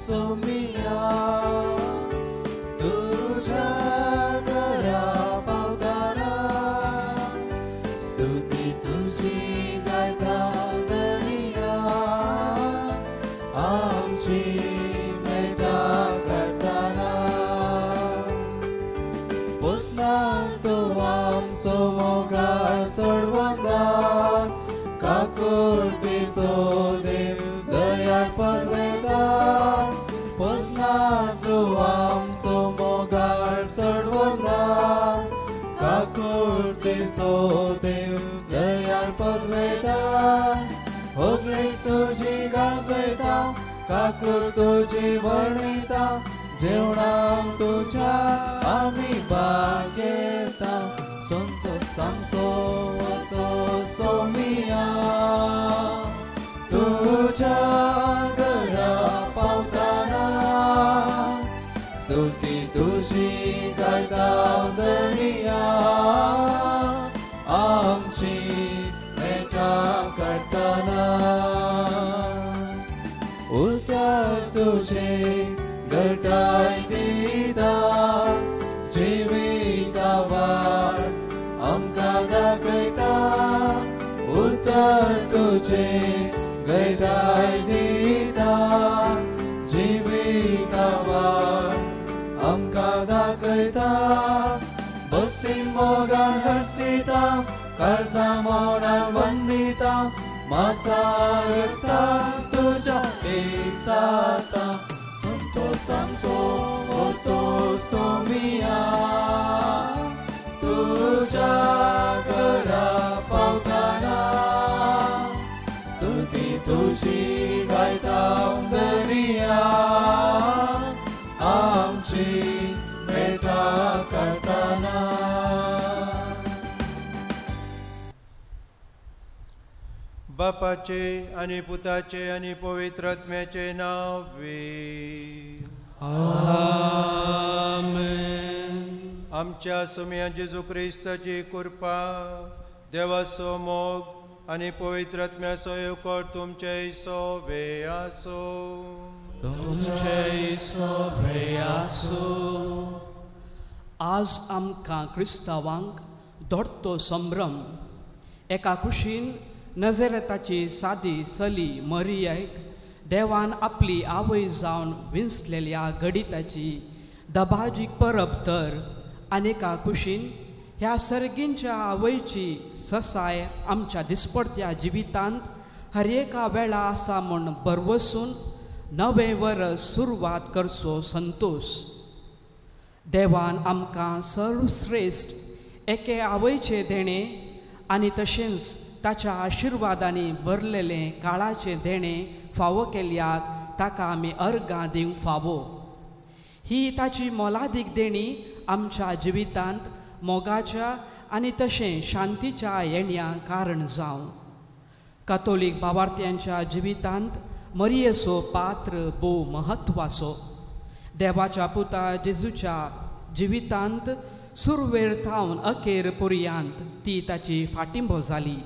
सोमिया तुझ्या घरा पावताना स्तुती तुझी गायता दर्या आमची मेटा करताना पोसना तूं आमचो मोगाळ सोडवंदार काकुळतीचो देव दयाळ पदवेदार पोसना तूं आमचो मोगाळ सोडवंदार काकुळतीचो देव दयाळ पदवेदार होगळीक तुजी गाजयता काकूळ तुजी वर्णिता जेवणाक तुज्या आमी भाग घेता संतोष आमचो तो सोमिया तुझ्या घरा पावताना स्तुती तुझी गायता दर्या आमची मेटा करताना उतर तुझे घटाय दिता जिविता वाट आमकां दाखयता उतर तुझे घटाय दिता जिविता वाट आमकां दाखयता भक्ती मोगान हसिता काळजा मोडान वंदिता मासा तुझ्या पिसाता संतोष आमचो तो सोमिया तुझ्या घरा पावताना स्तुती तुझी गायता दर्या आमची मेटा करताना. बापाचे आनी पुताचे आनी पवित्र आत्म्याचे नांव वे. आमेन. आमच्या सोम्या जेजू क्रिस्ताची कृपा, देवाचो मोग आनी पवित्र आत्म्याचो येवकार तुमचे सोवे आसो. तुमचे सोवे आसो. आज आमकां क्रिस्तांवांक दोडतो संभ्रम एका कुशीन नजेरेताची सादी चली मरियाक देवान आपली आवय जावन विंचलेल्या घडिताची दबाजीक परब तर आनी एका कुशीन ह्या सर्गींच्या आवयची ससाय आमच्या दिसपडत्या जिवितांत हर एका वेळा आसा म्हूण भरवसून नवें वरस सुरवात करचो संतोश. देवान आमकां सर्वश्रेश्ठ एके आवयचें देणें आनी तशेंच ताच्या आशिर्वादांनी भरलेलें काळाचें देणें फावो केल्याक ताका आमी अर्गां दिवंक फावो. ही ताची मोलादीक देणी आमच्या जिवितांत मोगाच्या आनी तशें शांतीच्या येण्या कारण जावं. कातोलीक भावार्थ्यांच्या जिवितांत मरियेचो पात्र भोव म्हत्वाचो. देवाच्या पुता जेजूच्या जिवितांत सुरवेर थावन अखेर पर्यंत ती ताची फाटिंबो जाली.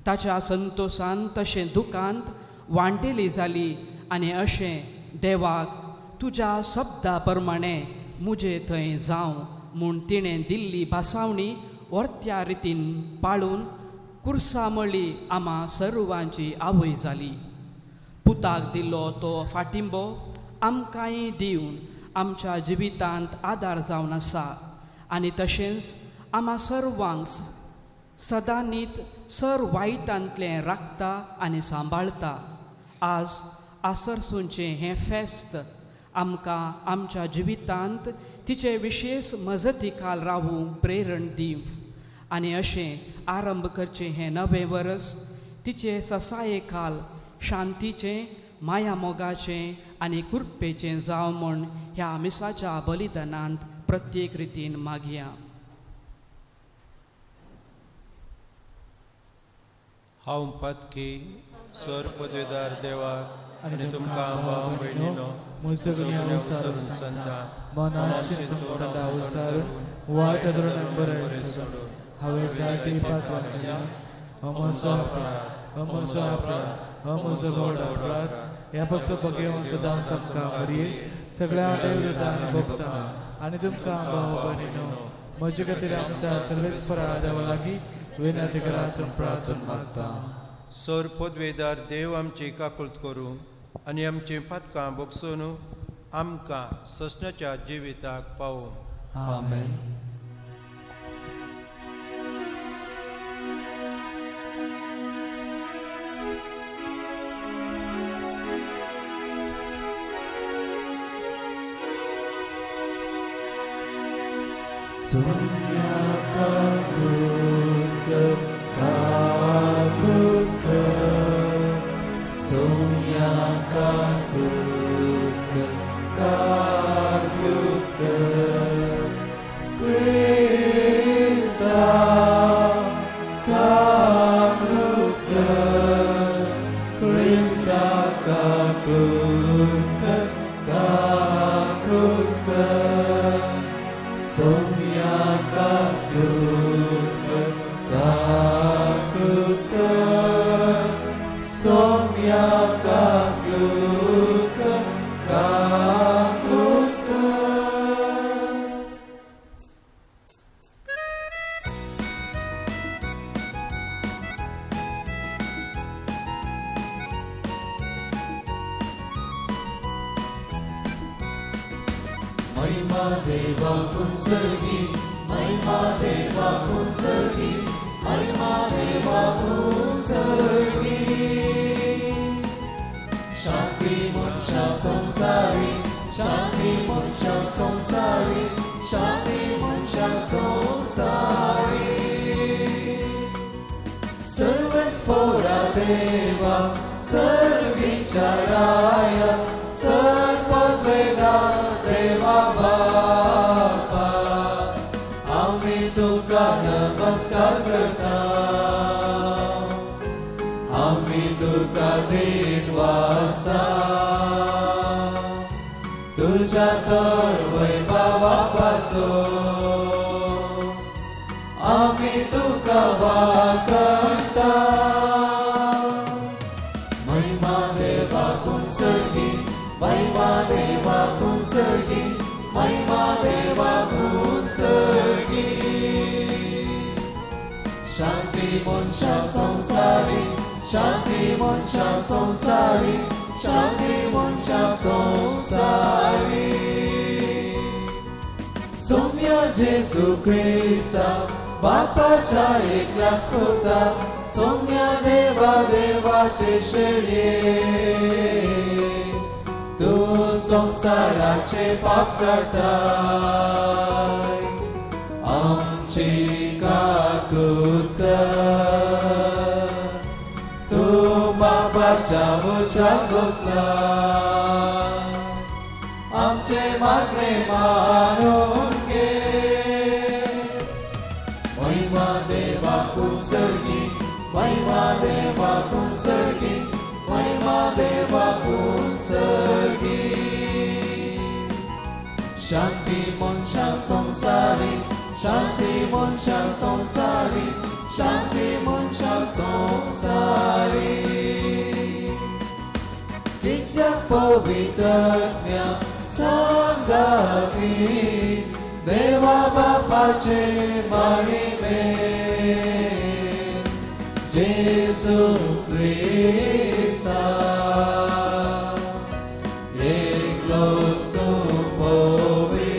ताच्या संतोशान तशें दुखांत वांटेली जाली आनी अशें देवाक तुज्या शब्दा प्रमाणे मुजे थंय जावं म्हूण तिणें दिल्ली भासावणी वर्त्या रितीन पाळून कुर्सा मळी आमा सर्वांची आवय जाली. पुताक दिल्लो तो फाटिंबो आमकांय दिवन आमच्या जिवितांत आदार जावन आसा आनी तशेंच आमा सर्वांक सदांनीत सर वायटांतलें राखता आनी सांबाळता. आज आसरसूंचें हें फेस्त आमकां आमच्या जिवितांत तिचे विशेश मजती खाल रावूंक प्रेरण दिवं आनी अशें आरंभ करचें हें नवें वरस तिचे ससाये खाल शांतीचें, माया मोगाचें आनी कृपेचें जावं म्हूण ह्या मिसाच्या बलिदानांत प्रत्येक रितीन मागया. हांव पातकी सर पदवेदार देवाक आनी तुमकां भाव भयणीनो म्हजो गुन्यांव विसरून सांगता, मनान चिंतून तोंडा उसारून वाट धरून बरें सोडून हांवें जायती पातकां केल्या. हो म्हजो अपराध, हो म्हजो अपराध, हो म्हजो व्हड अपराध. ह्या पासून बगेवन सदांच आमकां मरये सगळ्या देवदूतांनी भोगता आनी तुमकां भाव भयणीनो म्हजे खातीर आमच्या सर्वेस्परा देवा लागीं विनंती करात प्रार्थना मागता. सर पदवेदार देव आमची काकुळट करूं आनी आमची पातकां भोगसून आमकां ससनाच्या जिविताक पावूं. आमेन. Sonia kakutka kakutka, Sonia kakutka kakutka, Krista kakutka, Krista kakutka kakutka, Sonia kakutka kakutka, Sonia kakutka kakutka. महिमा देवा कुंसर्गी, महिमा देवा कुंसर्गी, महिमा देवा कुंसर्गी. शांती मनशा संसारी, शांती मनशा संसारी, शांती मनशा संसारी. सर्वस्पोरा देवा सर्गीच्या राया, सर्पद्वेदा देवा बापा, आमी तुका नमस्कार करता, आमी तुका दिन वाजता, तुझ्या तर वैभवा पासून आमी तुका वाकता. महिमा देवा कुंसर्गी, महिमा देवा कुंसर्गी, महिमा देवा कुंसर्गी. शांती मनशा संसारी, शांती मनशा संसारी, शांती मनशा संसारी. सोम्या जेजू क्रिस्ता बापाच्या एकल्या स्तोता, सोम्या देवा देवाचे शेळये, तूं संवसाराचे पाप काडटाय, आमची काकूत कर, तूं बापाच्या उजव्याक बसला, आमचे मागणे मानून घे. महिमा देवा कुंसर्गी, महिमा देवा कुंसर्गी, महिमा देवा कुंसर्गी. शांती मनशा संसारी, शांती मनशा संसारी, शांती मनशा संसारी. कित्याक पवित्रज्ञा सांगाती देवा बापाचे महिमे, जेजू क्रिस्ता एकलोच तूं पवित्र,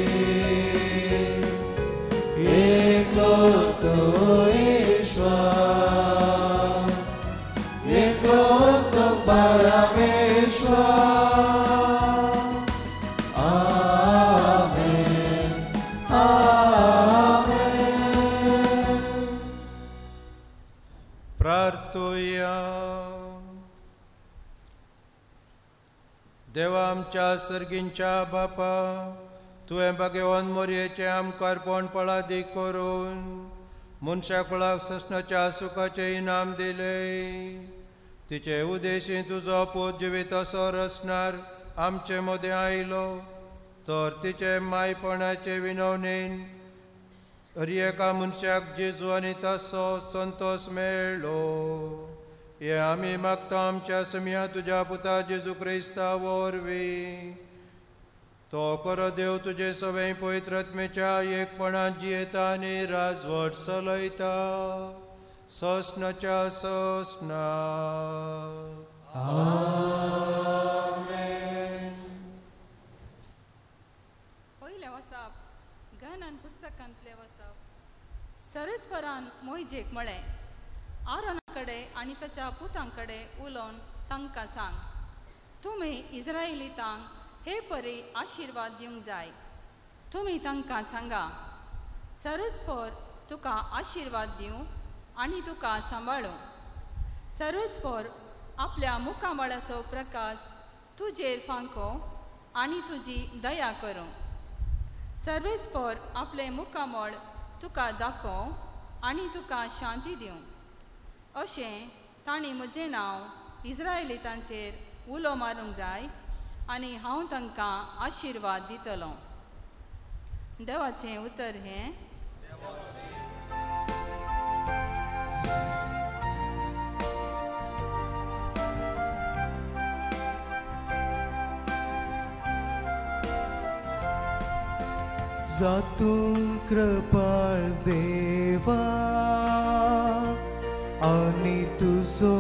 एकलोच तूं ईश्वर, एकलोच तूं परमेश्वर. आमेन, आमेन. प्रार्थुया. देवा आमच्या सर्गींच्या बापा, तुवें भाग्यवान मोरयेचें आमकां अर्पण पळादी करून मनशा कुळाक ससनाच्या सुखाचें इनाम दिलें. तिचे उदेशी तुजो पूत जिवीत असो रचणार आमचे मदें आयलो, तर तिचे मायपणाचे विनवणेन हर एका मनशाक जेजू आनी ताचो संतोश मेळ्ळो. हे आमी मागता आमच्या सम्या तुज्या पुता जेजू क्रिस्ता वरवीं. तो खरो देव तुजे सवय पवित्र आत्म्याच्या एकपणान जियेता आनी राजवट चलयता ससनाच्या ससना. आमेन. पयलें वसाप गणन पुस्तकांतलें वसाप. सरस्परान मोहिजेक म्हळें, आरोना कडेन आनी ताच्या पुतां कडेन उलोवन तांकां सांग, तुमी इस्रायलितांक हे परी आशिर्वाद दिवंक जाय. तुमी तांकां सांगा, सरस्पर तुका आशिर्वाद दिवं आनी तुका सांबाळूं. सरस्पर आपल्या मुखामळाचो प्रकाश तुजेर फांको आनी तुजी दया करूं. सर्वेस्पर आपलें मुखामळ तुका दाखोवं आनी तुका शांती दिवं. अशें तांणी म्हजें नांव इस्रायलितांचेर उलो मारूंक जाय आनी हांव तांकां आशिर्वाद दितलो. देवाचें उतर हें. जातूं कृपाळ देवा आनी तुजो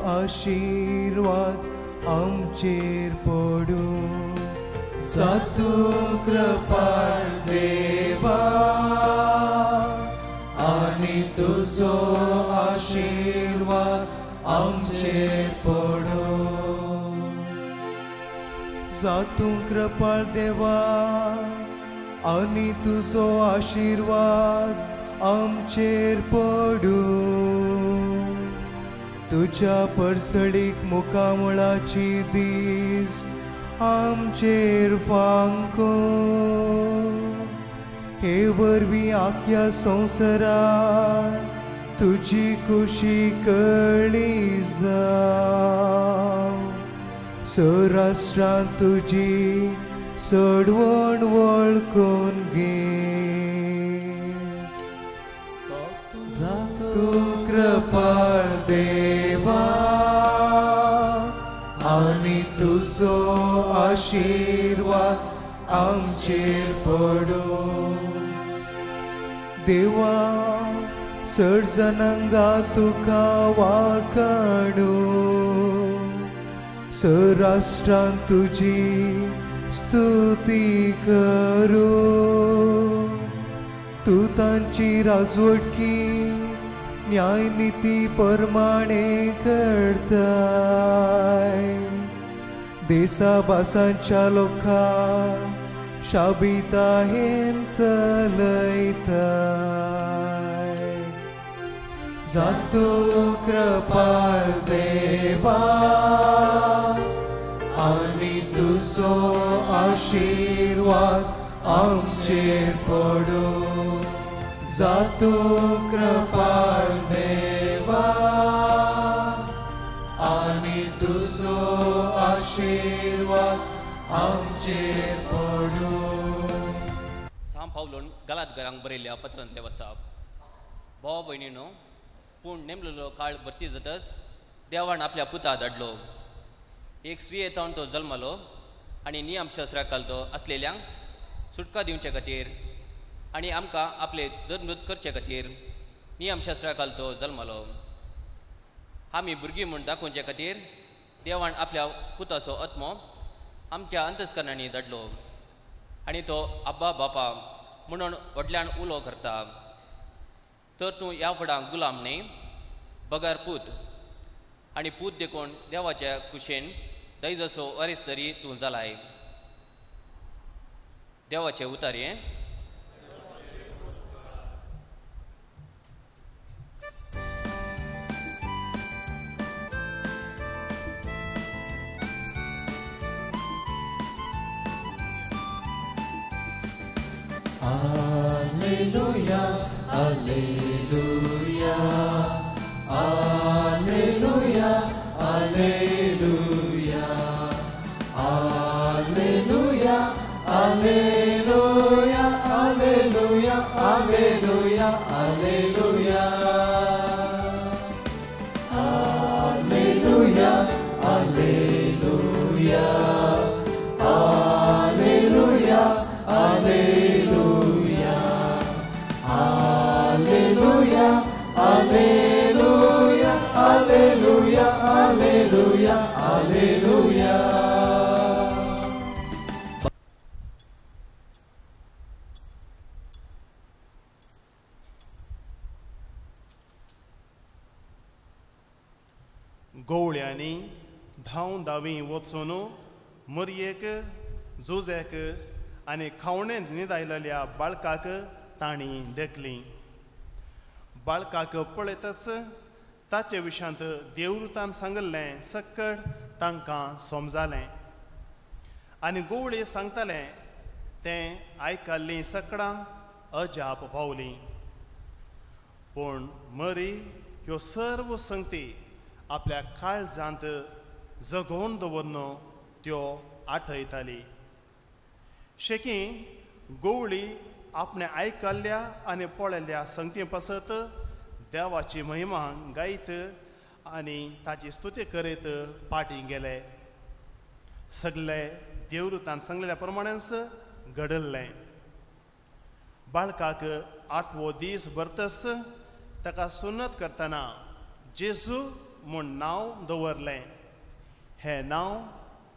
आशिर्वाद आमचेर पडूं. जातूं कृपाळ देवा आनी तुजो आशिर्वाद आमचेर पडूं. जातूं कृपाळ देवा आनी तुजो आशिर्वाद आमचेर पडूं. तुज्या परसळीक मुखामळाची दीस आमचेर फांको. हे वरवीं आख्या संवसारार तुजी खुशी कळ्ळी जावं. सराष्ट्रांत तुजी चडवण वळखून घे. तूं कृपाळ देवा आनी तुजो आशिर्वाद आमचेर पडूं. देवा सर्जनंगा तुका वाखाणू, सराष्ट्रांत तुजी स्तुती करूं. तूं तांची राजवटकी न्यायनिती प्रमाणे करताय. देसा भासांच्या लोकांक शाबितायेन चलयताय. जातूं कृपाळ देवा आनी तुजो आशिर्वाद आमचेर पडूं. जातूं कृपाळ देवा आनी तुजो आशिर्वाद आमचेर पडूं. सांव पावलून गलातगरांक बरयल्ल्या पत्रांतले वसाप. भाव भयणीनो, पूण नेमलेलो काळ भरती जातच देवान आपल्या पुता धाडलो. एक स्त्रिये थावन तो जल्मलो आनी नियमशास्त्रा घालतो आसलेल्यांक सुटका दिवचे खातीर आनी आमकां आपले दरमृत करचे खातीर नियमशास्त्रा घालतो जल्मलो. आमी भुरगीं म्हूण दाखोवचे खातीर देवान आपल्या पुताचो आत्मो आमच्या अंतस्करणांनी धाडलो आनी तो आब्बा बापा म्हणून व्हडल्यान उलो करता. तर तूं ह्या फुडां गुलाम न्ही बगर पूत, आनी पूत देखून देवाच्या कुशेन दैजसो वारीस तरी तूं जालाय. देवाचे उतार हें. Alleluia, Alleluia, Alleluia, Alleluia, Alleluia, Alleluia, Alleluia, Alleluia, Alleluia, Hallelujah, hallelujah, hallelujah, hallelujah. गवळ्यांनी धांव धांवी वचून मरयेक जुजेक आनी खावणेंत न्हिदायलेल्या बाळकाक तांणी देखली. बाळकाक पळयतच ताचे विशांत देवरुतान सांगिल्लें सक्कड तांकां समजालें आनी गवळी सांगतालें तें आयकल्लीं सकडां अजाप पावलीं. पूण मरी ह्यो सर्व संगती आपल्या काळजांत जगोवन दवरून त्यो आठयताली. शेकी गवळी आपणे आयकल्ल्या आनी पळयल्ल्या संगती पासत देवाची महिमा गायत आनी ताची स्तुती करीत पाटी गेले. सगळे देवरुतान सांगलेल्या प्रमाणेच घडल्लें. बाळकाक आठवो दीस भरतच ताका सुन्नत करतना जेजू म्हूण नांव दवरलें. हें नांव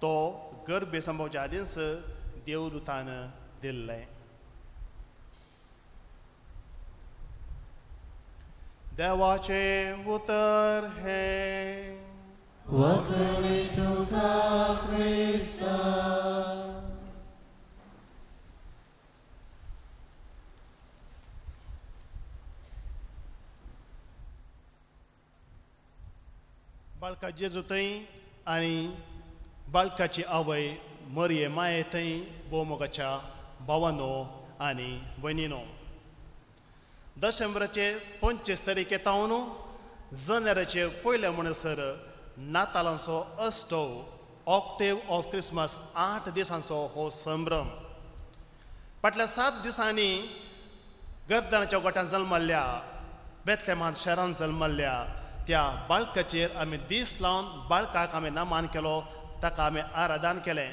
तो गर्भे संभवच्या आदींच देवदूतान दिल्लें. देवाचें उतर हें. वखणी तुका क्रिस्ता. बाळका जेजू थंय आनी बाळकाची आवय मरये माये थंय भोवमोगाच्या भावानो आनी भयणीनो, दशंबराचे 25 तारखे तावन जानेराचे पयले म्हणसर नातालांचो अष्टव ऑक्टेव ऑफ क्रिसमस 8 दिसांचो हो संभ्रम. फाटल्या 7 दिसांनी गर्दनाच्या गोट्यान जल्मल्ल्या बेथलेमान शहरान जल्मल्ल्या त्या बाळकाचेर आमी दीस लावन बाळकाक आमी नामान केलो, ताका आमी आराधन केलें.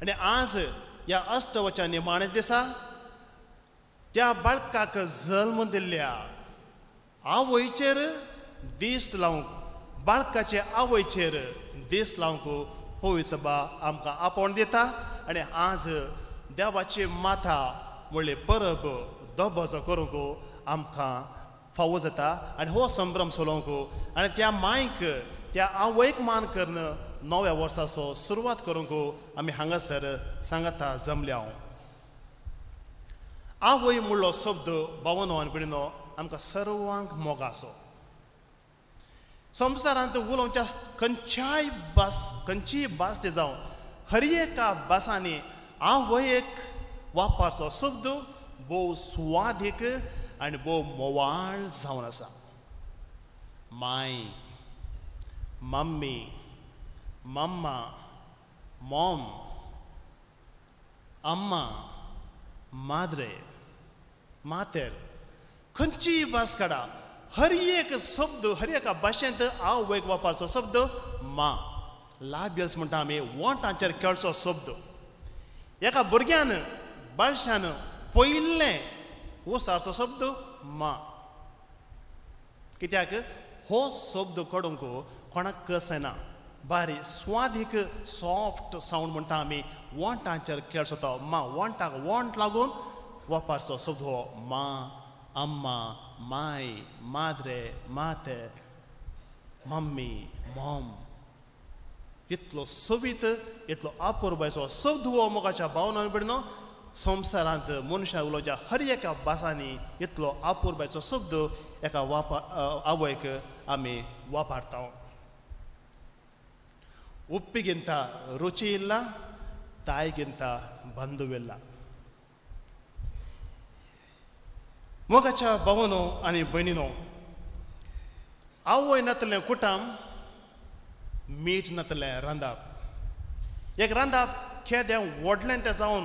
आनी आज ह्या अष्टवच्या निमाणे दिसा त्या बाळकाक जल्म दिल्ल्या आवयचेर दीस लावंक, बाळकाचे आवयचेर दीस लावंक पवित्र सभा आमकां आपोवन दिता. आनी आज देवाची माथा म्हणले परब दबजो करूंक आमकां फावो जाता आनी हो संभ्रम चलोवंक आनी त्या मायक त्या आवयक मान करून नव्या वर्साचो सुरवात करूंक आमी हांगासर सांगाता जमल्या. आवय म्हणलो शब्द भावनो आनी भयणीनो आमकां सर्वांक मोग आसो. संवसारांत उलोवच्या खंयच्याय भास, खंयचीय भास ती जावं, हर एका भासांनी आवयक वापरचो शब्द भोव सुवादीक आनी भोव मोवाळ जावन आसा. माय, मम्मी, मम्मा, मॉम, अम्मा, माद्रे, मातेर, खंयचीय भास काडा, हर एक शब्द हर एका भाशेंत आवयक वापरचो शब्द मा. लाबियल्स म्हणटा आमी, वोंटांचेर खेळचो शब्द. एका भुरग्यान बाळशान पयलें उसारचो शब्द मा. कित्याक हो शब्द काडूंक कोणाक कस येना. बारी स्वादीक सॉफ्ट सावंड म्हणटा आमी, वोंटांचेर खेळचो तो मा. वोंटाक वोंट लागून वापरचो शब्द हो मा, अम्मा, माय, माद्रे, माते, मम्मी, मॉम. इतलो सोबीत, इतलो अपुरबायचो शब्द हो मोगाच्या भावना भयणीनो संवसारांत मनशां उलोवच्या हर एका भासांनी इतलो अपुरबायचो शब्द एका आवयक आमी वापरता. ಉಪ್ಪಿಗಿಂತ ರುಚಿ ಇಲ್ಲ, ತಾಯಿಗಿಂತ ಬಂಧುವಿಲ್ಲ. मोगाच्या भावनो आनी भयणीनो, आवय नातलें कुटाम, मीठ नातलें रांदाप. एक रांदाप केदें व्हडलें तें जावन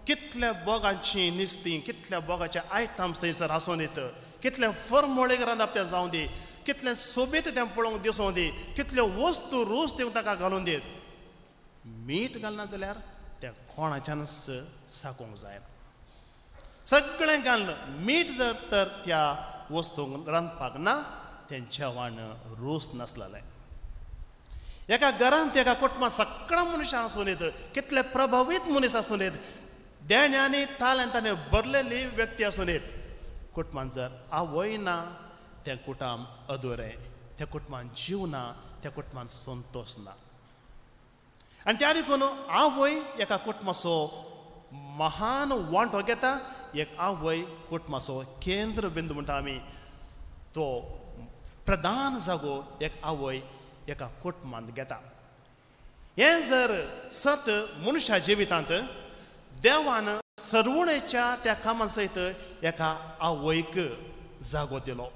कितल्या बोगांची निस्ती, कितल्या बोगाचे आयटम्स थंयसर आसून येत, कितलें फरमोळेक रांदप तें जावं दी, कितलें सोबीत तें पळोवंक दिसूं दी, कितल्यो वस्तू रोज तें ताका घालून दीत, मीठ घालना जाल्यार तें कोणाच्यानच साकोंक जायना. सगळें घालून मीठ जर तर त्या वस्तूंक रांदपाक ना तें जेवण रूच नासलें. एका घरांत एका कुटुंबांत सगळ्या मनशां आसूं येत, कितले प्रभावीत मनीस आसूं येत, देण्यांनी तालेंतांनी भरलेली व्यक्ती आसूं येत, कुटुंबांत जर आवय ना तें कुटुंब अधुरें, त्या कुटुंबांत जीव ना, त्या कुटुंबांत संतोश ना. आनी त्या देखून आवय एका कुटुंबाचो महान वांटो घेता. एक आवय कुटुंबाचो केंद्र बिंदू म्हणटा आमी, तो प्रधान जागो एक आवय एका कुटुंबांत घेता. हें जर सत मनशा जिवितांत देवान सरवणेच्या त्या कामा सयत एका आवयक जागो दिलो.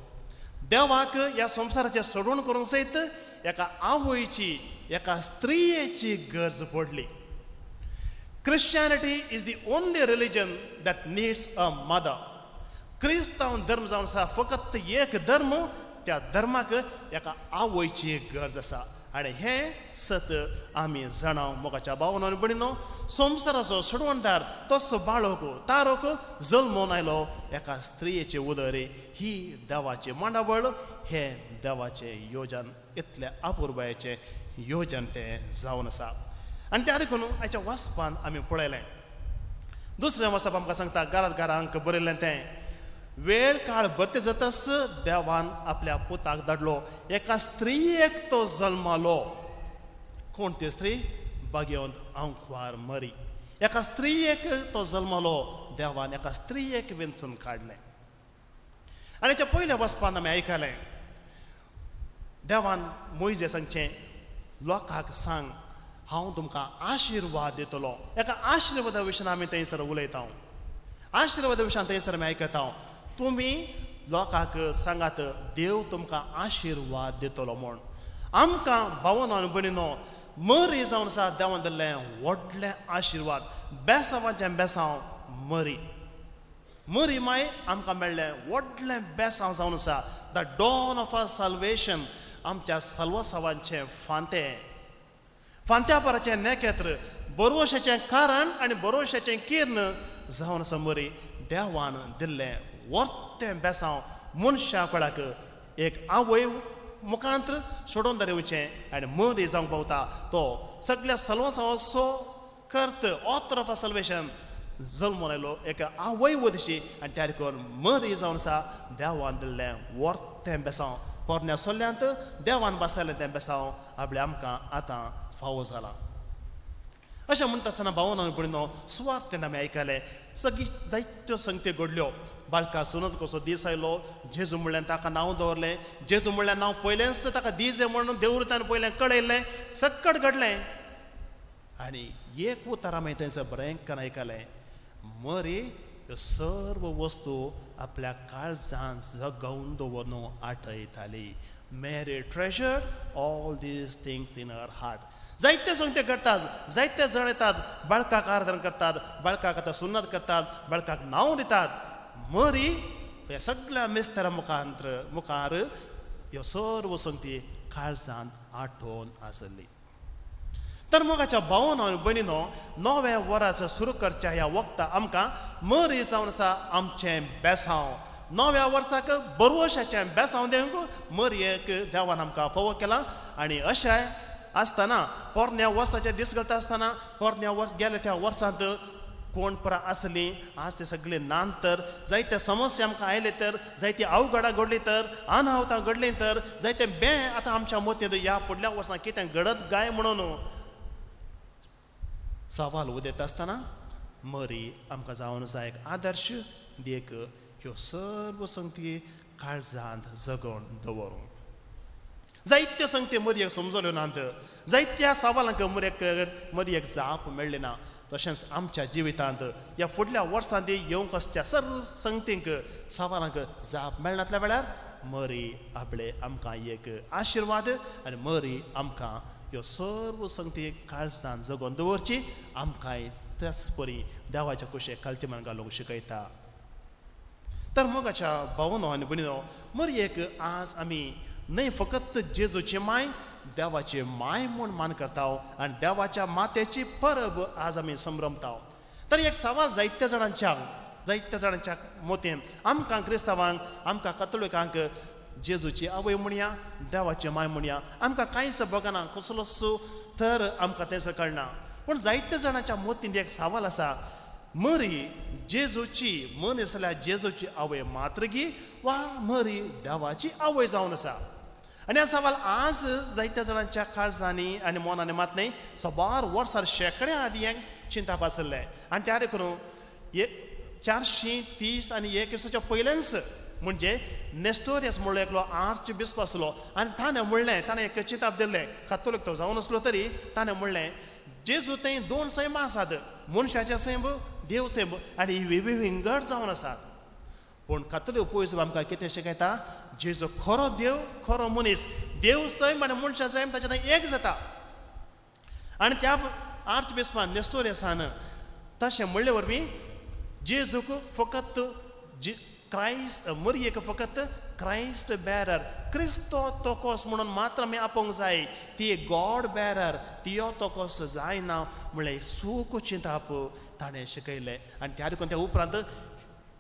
देवाक ह्या संवसाराचें सोडवण करूंक सयत एका आवयची, एका स्त्रियेची गरज पडली. Christianity is the only religion that needs a mother. क्रिस्तांव धर्म जावन आसा फकत एक धर्म, त्या धर्माक एका आवयची गरज आसा. आनी हें सत आमी जाणा मोगाच्या भावना आनी भयणीनो, संवसाराचो सोडवणदार तसो बाळक तारक जल्मून आयलो एका स्त्रियेचे उदरे. ही देवाची मांडावळ, हें देवाचें योजन, इतलें अपुरबायेचें योजन तें जावन आसा. आनी त्या देखून आयच्या वाचपान आमी पळयलें. दुसरें वाचप आमकां सांगता घरांत घरांक बरयल्लें तें, वेळ काळ भरते जातच देवान आपल्या पुताक धाडलो, एका स्त्रियेक तो जल्मालो. कोण ती स्त्री? बागेवंत आंकवार मरी. एका स्त्रियेक तो जल्मालो, देवान एका स्त्रियेक वेंचून काडलें. आनी त्या पयल्या वचपान आमी आयकलें, देवान मोयजे सांगचें, लोकांक सांग हांव तुमकां आशिर्वाद दितलो. एका आशिर्वादा विशयान आमी थंयसर उलयता, आशिर्वादा विशयान थंयसर आमी आयकता. तुमी लोकांक सांगात देव तुमकां आशिर्वाद दितलो म्हूण. आमकां भावनो आनी भयणीनो मरी जावन आसा देवान दिल्लें व्हडलें आशिर्वाद. बेसांवाचें बेसांव मरी, मरी माय आमकां मेळ्ळें व्हडलें बेसांव जावन आसा. The dawn of our salvation, आमच्या साल्वासांवाचें फांतें, फांत्या पराचें नेकेत्र, बरोवशाचें कारण आनी बरोवशाचें किर्ण जावन आसा मरी. देवान दिल्लें वर्तें बेसांव मनशा कोणाक एक आवय मुखांत सोडोवन दवरचें आनी मरी जावंक पावता तो सगळ्या साल्वासांवाचो कर्त, ऑथर ऑफ अ साल्वेशन जल्मून आयलो एका आवय वदशी. आनी त्या देखून मरी जावन आसा देवान दिल्लें वर्तें बेसांव. पोरण्या सोल्ल्यांत देवान बसयलें तें बेसांव आपलें आमकां आतां फावो जाला. अशें म्हणटा आसतना भावना आनी भयणीनो सुवार्थेन आमी आयकलें, सगळी जायत्यो संगत्यो घडल्यो. बाळका सुनत कसो दीस आयलो, जेजू म्हणल्यार ताका नांव दवरलें, जेजू म्हणल्यार नांव पयलेंच ताका दीस म्हणून देवरुतान पयलें कळयलें, सक्कट घडलें. आनी एक उतर आमी थंयसर बरें आयकलें, मरी ह्यो सर्व वस्तू आपल्या काळजान जगोवन दवरून आठयताली. Mary treasured all these things in her heart. जायते संगते घडटात, जायते जण येतात, बाळकाक आराधन करतात, बाळकाक आतां सुन्नत करतात, बाळकाक नांव दितात. मरी ह्या सगळ्या मिस्त्रा मुखार ह्यो सर्व संगती काळजांत आठोवन आसली. तर मोगाच्या भावनो आनी भयणीनो, नव्या वरास सुरू करच्या ह्या वखदा आमकां मरी जावन आसा आमचें बेसांव. नव्या वर्साक बरवशाचें बेसांव दिवंक मरयेक देवान आमकां फावो केलां. आनी अशें आसतना पोरण्या वर्साचे दीस घालता आसतना पोरण्या वर्स गेले त्या वर्सांत कोण परा आसली, आज ते सगळे नान तर जायते समस्या आमकां आयले तर, जायती अवघडां घडली तर, अनाहतां घडली तर, जायते बें आतां आमच्या मतींत ह्या फुडल्या वर्सां कितें घडत काय म्हणून सवाल उदयता आसतना मरी आमकां जावन आसा एक आदर्श देख. ह्यो सर्व संगती काळजांत जगोवन दवरूंक जायत्यो संगती मरयेक समजल्यो नात, जायत्या सवालांक मरयेक जाप मेळ्ळी ना. तशेंच आमच्या जिवितांत ह्या फुडल्या वर्सांत येवंक आसच्या सर्व संगतींक सवालांक जाप मेळनातल्या वेळार मरी आपले आमकां एक आशिर्वाद आनी मरी आमकां ह्यो सर्व संगती काळजान जगोवन दवरची, आमकांय त्याच परी देवाच्या कुशेक खालतीमान घालूंक शिकयता. तर मोगाच्या भावनो आनी भयणीनो, मरयेक आज आमी न्हय फकत जेजूची माय, देवाची माय म्हूण मान करता आनी देवाच्या मातेची परब आज आमी संभ्रमता. तर एक सवाल जायत्या जाणांच्या जायत्या जाणांच्या मोतयेन आमकां क्रिस्तांवांक आमकां कातोलिकांक जेजूची आवय म्हणया देवाची माय म्हणया आमकां कांयच बगना कसलोच तर आमकां तें कळना. पूण जायत्या जाणांच्या मोतीन एक सवाल आसा, मरी जेजूची मनीस जाल्यार जेजूची आवय मात्रगी वा मरी देवाची आवय जावन आसा. आनी हा सवाल आज जायत्या जाणांच्या काळजांनी आनी मनांनी मात न्हय सबार वर्सां शेंकड्या आदी हें चिंतप आसलें. आनी त्या देखून 430 आनी 1 वर्साच्या पयलेंच म्हणजे नेस्टोरियस म्हणलो एकलो आर्च बिस्प आसलो आनी ताणें म्हणलें, ताणें एक चिंताप दिल्लें, कातोलीक तो जावन आसलो तरी ताणें म्हणलें जेजू थंय दोन सैमां आसात, मनशाचें सैम देव सैम आनी विंगड जावन आसात. पूण कातोलीक पयस आमकां कितें शिकयता, जेजू खरो देव खरो मनीस, देव सैम आनी मनशा सैम ताचे थंय एक जाता. आनी त्या आर्च बिस्पान नेस्टोरियसान तशें म्हणले वरवीं जेजूक फकत क्रायस्ट मरयेक फकत क्रायस्ट बॅरर क्रिस्तो तोकोस म्हणून मात्र आमी आपोवंक जाय, ती गॉड बॅरर तियो तोकोस जायना म्हणलें सूख चिंताप ताणें शिकयलें. आनी त्या देखून त्या उपरांत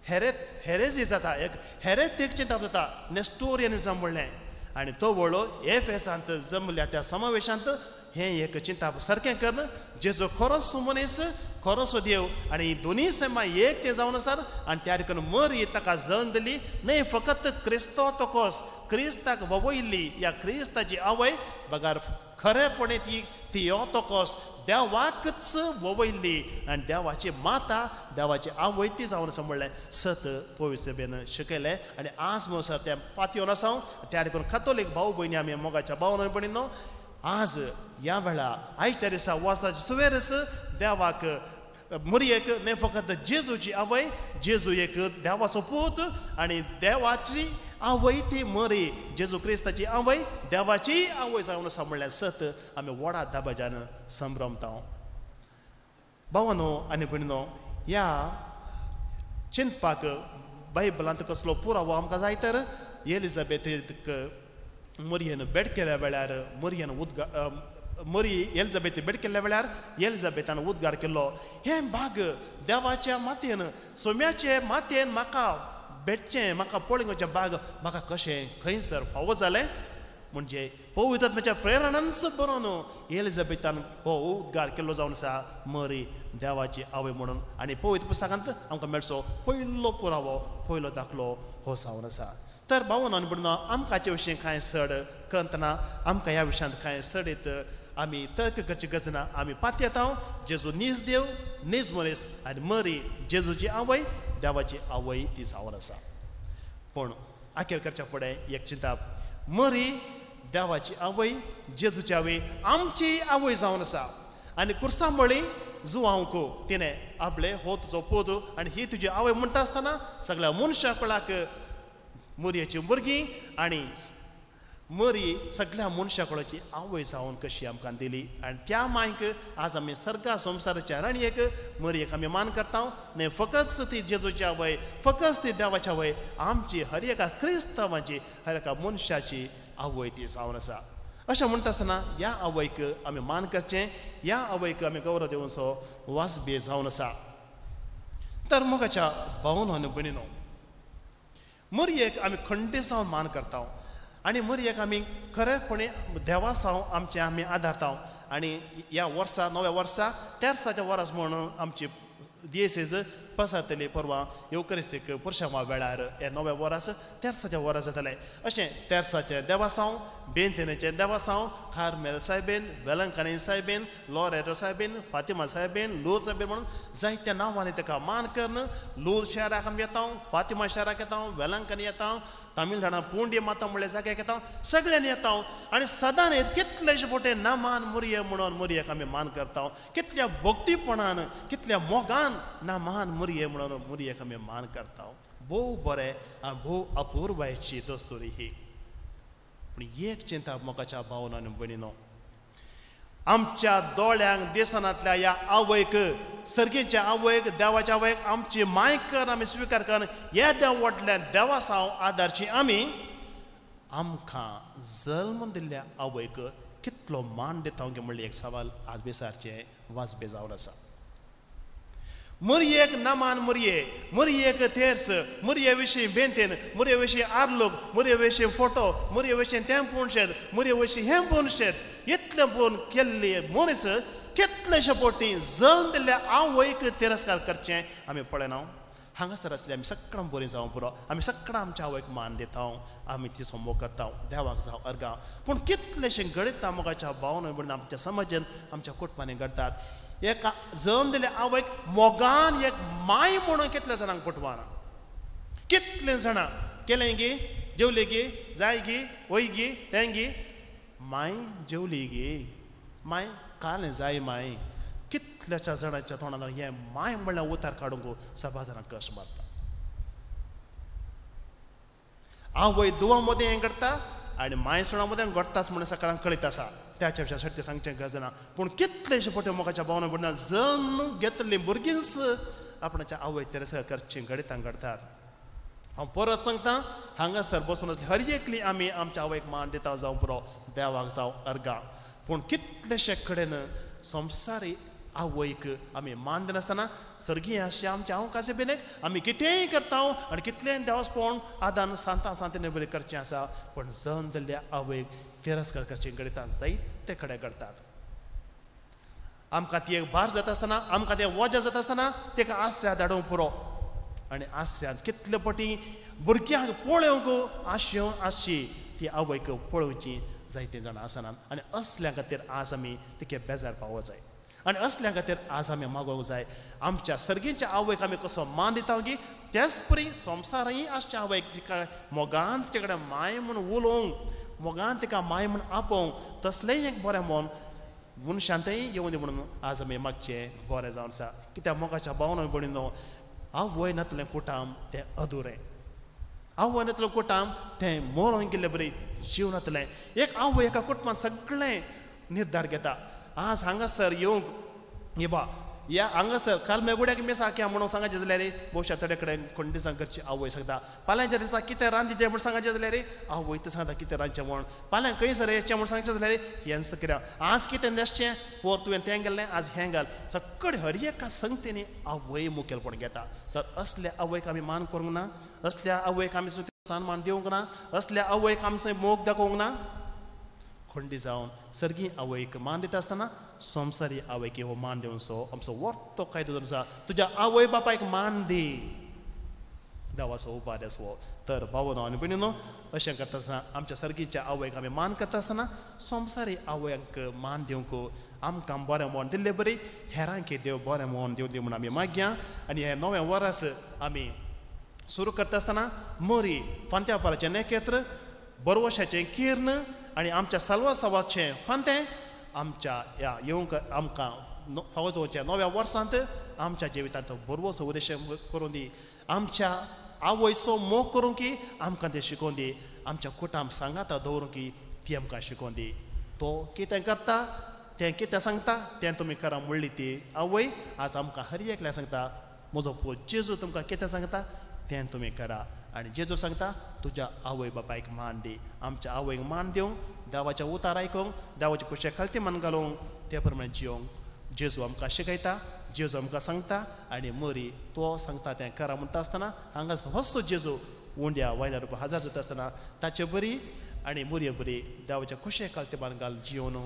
हेरेजी जाता, एक हेरेतीक चिंताप जाता, नेस्टोरियनिजम म्हणलें. आनी तो व्हडलो एफेसांत जमल्या त्या समावेशांत हें एक चिंताप सारकें करून जेजो खरोच मनीस खरोसो देव आनी दोनूय सैमां एक ते जावन आसात. आनी त्या देखून मरी ताका जल्म दिली न्हय फकत क्रिस्तो तोकोस क्रिस्ताक ववयल्ली या क्रिस्ताची आवय बगार खरेपणी ती थियोतोकोस देवाकच ववयल्ली आनी देवाची माता देवाची आवय ती जावन आसा म्हणलें सत पवित्र सभेन शिकयलें. आनी आज म्हणसर तें पातयेवन आसा. त्या देखून कातोलीक भाव भयणी आमी मोगाच्या भाव भयणीनो आज ह्या वेळा आयच्या दिसा वर्साच्या सुवेरस देवाक मरयेक न्हय फकत जेजूची आवय, जेजू एक देवाचो पूत आनी देवाची आवय ती मरी जेजू क्रिस्ताची आवय देवाची आवय जावन आसा म्हणल्यार सत आमी व्हडा दबाज्यान संभ्रमता. भावानो आनी भयणीनो ह्या चिंतपाक बायबलांत कसलो पुरावो आमकां जाय तर एलिझाबेथीक मरयेन भेट केल्या वेळार मरयेन उदका मरी एलिझाबेथ भेट केल्ल्या वेळार एलिझाबेथान उद्गार केल्लो, हें भाग देवाच्या मातयेन सोम्याचे मातयेन म्हाका भेटचें म्हाका पळोवचें भाग म्हाका कशें खंयसर फावो जालें. म्हणजे पवित्र आत्म्याच्या प्रेरणानच बरोवन एलिझाबेथान हो उद्गार केल्लो जावन आसा मरी देवाची आवय म्हणून. आनी पवित्र पुस्तकांत आमकां मेळचो पयलो पुरावो पयलो दाखलो हो जावन आसा. तर भावन आनी भयणीनो आमकां हाचे विशीं कांय चड कंत ना, आमकां ह्या विशयांत कांय चडीत आमी तर्क करची गरज ना. आमी पातयेता जेजू नीज देव नीज मनीस आनी मरी जेजूची आवय देवाची आवय ती जावन आसा. पूण आखेर करच्या फुडें एक चिंताप, मरी देवाची आवय जेजूची आवय आमची आवय जावन आसा. आनी कुर्सा मळी जुवांक तिणें आपले हो तुजो पूत आनी ही तुजी आवय म्हणटा आसतना सगळ्या मनशा कुळाक मरयेची भुरगीं आनी मरी सगळ्या मनशा कुळाची आवय जावन कशी आमकां दिली. आनी त्या मायक आज आमी सर्गा संवसाराच्या राणयेक मरयेक आमी मान करता. न्हय फकत ती जेजूची आवय फकत ती देवाची आवय आमची हर एका क्रिस्तांवाची हर एका मनशाची आवय ती जावन आसा. अशें म्हणटा आसतना ह्या आवयक आमी मान करचें, ह्या आवयक आमी गौरव दिवचो वाजबी जावन आसा. तर मोगाच्या भावन आनी भयणीनो मरयेक आमी खंडीसांव मान करता आनी मरयेक आमी खरेपणी देवासांव आमचें आमी आदारता. आनी ह्या वर्सा नव्या वर्सा तेर्साच्या वर्स म्हणून आमची दियेसेज पसरतली परवां येवकरिस्तीक पुरशांवा वेळार हे नव्या वर्स तेर्साच्या वर्स जातलें. अशें तेर्साचें देवासांव, बेंतनेचें देवासांव, Carmel soybean, Velankanni soybean, Loreto soybean, Fatima soybean, लूर सायबीन म्हणून जायत्या नांवांनी ताका मान करून लूर शहराक आमी येता, फातिमा शहराक येता, वेलंकणी येता, तामिळनाडा पुंडी माता म्हणल्या जाग्याक येता, सगळ्यांनी येता. आनी सदांच कितलेशे फावटी नामान मुरये म्हणून मुरयेक आमी मान करता, कितल्या भक्तीपणान कितल्या मोगान नामान मुरये म्हणून मुरयेक आमी मान करता. भोव बरें आनी भोव अपुरबायेची दस्तुरी ही. पूण एक चिंता मोगाच्या भावन आनी भयणीनो, आमच्या दोळ्यांक दिसनांतल्या ह्या आवयक सर्गीच्या आवयक देवाच्या आवयक आमची माय कर आमी स्विकार कर ह्या देव व्हडल्या देवासांव आदारची आमी आमकां जल्म दिल्ल्या आवयक कितलो मान दिता म्हणल्यार एक सवाल आज विचारचें वाजबे जावन आसा. मुरयेक नामान मुरये, मुरयेक तेर्स, मुरये विशीं बेंतेन, मुरये विशीं आर्लोक, मुरये विशीं फोटो, मुरये विशीं तें पुणशेत, मुरये विशीं हें पुणशेत, इतलें पूण केल्ली मनीस कितलेशे पोटी जन दिल्ल्या आवयक तिरस्कार करचें आमी पळयना. हांगासर आसले आमी सगळ्यां बरीं जावं पुरो, आमी सगळ्यां आमच्या आवयक मान दिता, आमी ती मोग करता, देवाक जावं अर्गां. पूण कितलेशें घडयता मोगाच्या भावना म्हणून आमच्या समाजान आमच्या कुटुंबांनी घडतात. एका जल्म दिल्ल्या आवयक मोगान एक माय म्हणून कितल्या जाणांक कुटुंबान कितले जाणां केलें गी, जेवली गी, जाय गी, वय गी, तें गी, माय जेवली गी, माय कालें जाय माय. कितल्याच्या जाणांच्या तोंडान हें माय म्हणल्यार उतार काडूंक सभा जाणांक कश्ट मारता. आवय दुवा मदें हें घडटा आनी माय सुणा मदें घडटाच म्हणून सकाळांक कळीत आसा, त्याच्या विशया साठी सांगचें गरज ना. पूण कितलेशे पटे मोगाच्या भावना म्हणून जल्म घेतल्लीं भुरगींच आपणाच्या आवय तिरस्कार करचीं घडितां घडतात. हांव परत सांगता, हांगासर बसून आसली हर एकली आमी आमच्या आवयक मान दिता जावं पुरो, देवाक जावं अर्गां. पूण कितलेशे कडेन संवसारी आवयक आमी मान दिनासतना सर्गीय आशिया आमच्या हांव कासे बेनेक आमी कितेंय करता आनी कितलेंय देवासपण आदान सांता सांतीने बरें करचें आसा, पूण जल्म दिल्ल्या आवयक तिरस्कार करचीं घडितां जायते कडेन घडतात. आमकां ती एक भार जाता आसतना, आमकां तें वजें जाता आसतना ताका आसऱ्या धाडूंक पुरो. आनी आसऱ्यांत कितले पटी भुरग्यांक पळोवंक आशेवन आसची ती आवयक पळोवची जायते जाणां आसनात. आनी असल्या खातीर आज आमी तिके बेजार पावो जाय आनी असल्या खातीर आज आमी मागोवंक जाय आमच्या सर्गीच्या आवयक आमी कसो मान दिता की त्याच परी संवसारय आसच्या आवयक तिका मोगान तिचे कडेन माय म्हूण उलोवंक, मोगान तिका माय म्हूण आपोवंक तसलेंय एक बरें मन मनशांतय येवं दी म्हणून आज आमी मागचें बरें जावन आसा. कित्याक मोगाच्या भावना भयणीनो, आवय नातलें कुटाम तें अधुरें, आवय नातलें कुटाम तें मरोन गेल्ले बरी जीव नातलें. एक आवय एका कुटुंबान सगळें निर्धार घेता. आज हांगासर येवंक येबा ह्या हांगासर काल मेगुड्याक मिसाक म्हणून सांगाचें जाल्यार भोवशा थोडे कडेन कोण दिसां करची आवय सांगता. पाल्यांच्या दिसा कितें रांदचें म्हूण सांगाचें जाल्यार आवय तें सांगता कितें रांदचें म्हूण, पाल्यां खंयसर येचें म्हूण सांगचें जाल्यार हेंच कितें आज कितें न्हेसचें, पोर तुवें तें गेल्लें आज हें घाल, सगळे हर एका संगतींनी आवय मुखेलपण घेता. तर असल्या आवयक आमी मान करूंक ना, असल्या आवयक आमी स्थान मान दिवंक ना, असल्या आवयक आमचो मोग दाखोवंक ना. खंडी जावन सर्गी आवयक मान दिता आसतना संवसारी आवयक हो मान दिवचो आमचो वर्तो कायदो आसा. तुज्या आवय बापायक मान दी, देवाचो उपादेस हो. तर भावनो आनी भयणीनो, अशें करता आसतना आमच्या सर्गीच्या आवयक आमी मान करता आसतना संवसारी आवयांक मान दिवंक आमकां बरें म्हण दिल्ले बरी हेरांक देव बरें म्हण दिवं दी म्हूण आमी मागया. आनी हें नवें वर्स आमी सुरू करता आसतना मोरी फांत्यापाराचें नखेत्र, बरवशाचें किर्ण आनी आमच्या साल्वासावाचें फांतें आमच्या ह्या येवंक आमकां फावो जावच्या नव्या वर्सांत आमच्या जिवितांत बरवसो उद्देश करूं दी, आमच्या आवयचो मोग करूंक की आमकां तें शिकोवन दी, आमच्या कुटाम सांगाता दवरूंक की ती आमकां शिकोवन दी. तो कितें करता तें कितें सांगता तें तुमी करा म्हणली ती आवय आज आमकां हर एकल्या सांगता, म्हजो पूत जेजू तुमकां कितें सांगता तें तुमी करा. आनी जेजू सांगता तुज्या आवय बापायक मान दी. आमच्या आवयक मान दिवंक, देवाच्या उतार आयकूंक, देवाच्या कुशे खालती मान घालूंक, ते प्रमाणे जियोंक जेजू आमकां शिकयता, जेजू आमकां सांगता. आनी मरी तो सांगता तें करा म्हणटा आसतना हांगा हसो जेजू उंड्या वायल्या रुपया हजार जाता आसतना ताचे बरी आनी मुरये बरी देवाच्या कुशे खालती मान घाल जियोन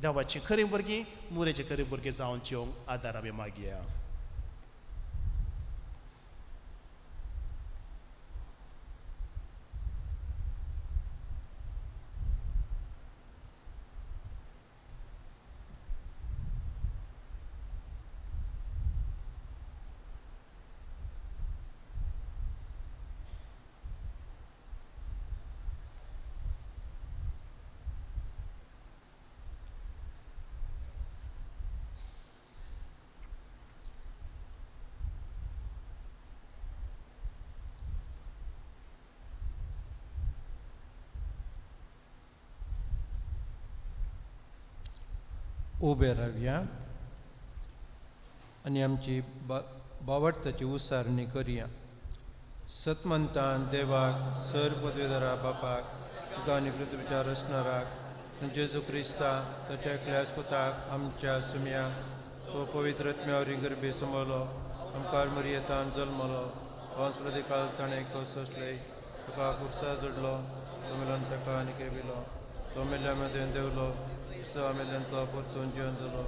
देवाची खरी भुरगीं मुरयेची खरी भुरगीं जावन जियोंक आदार आमी मागया. उबे रावया आनी आमची बावडताची उसारणी करया. सतमंतान देवाक सर पदवेदारा बापाक तुका आनी पृथ्वीच्या रचणाराक जेजू क्रिस्ता ताच्या एकल्याच पुताक आमच्या सुम्याक तो पवित्र आत्म्यावरी गर्भी समवलो, आमकार मरियेतान जल्मलो, वंसप्रतिकाल ताणें सोंसले, ताका खुर्सा जोडलो, तो मेल्यान ताका आनी केबिलो, तो मेल्या मदें देवलो, क्रिस्तांव मेल्यान तो परतून जिवन जालो,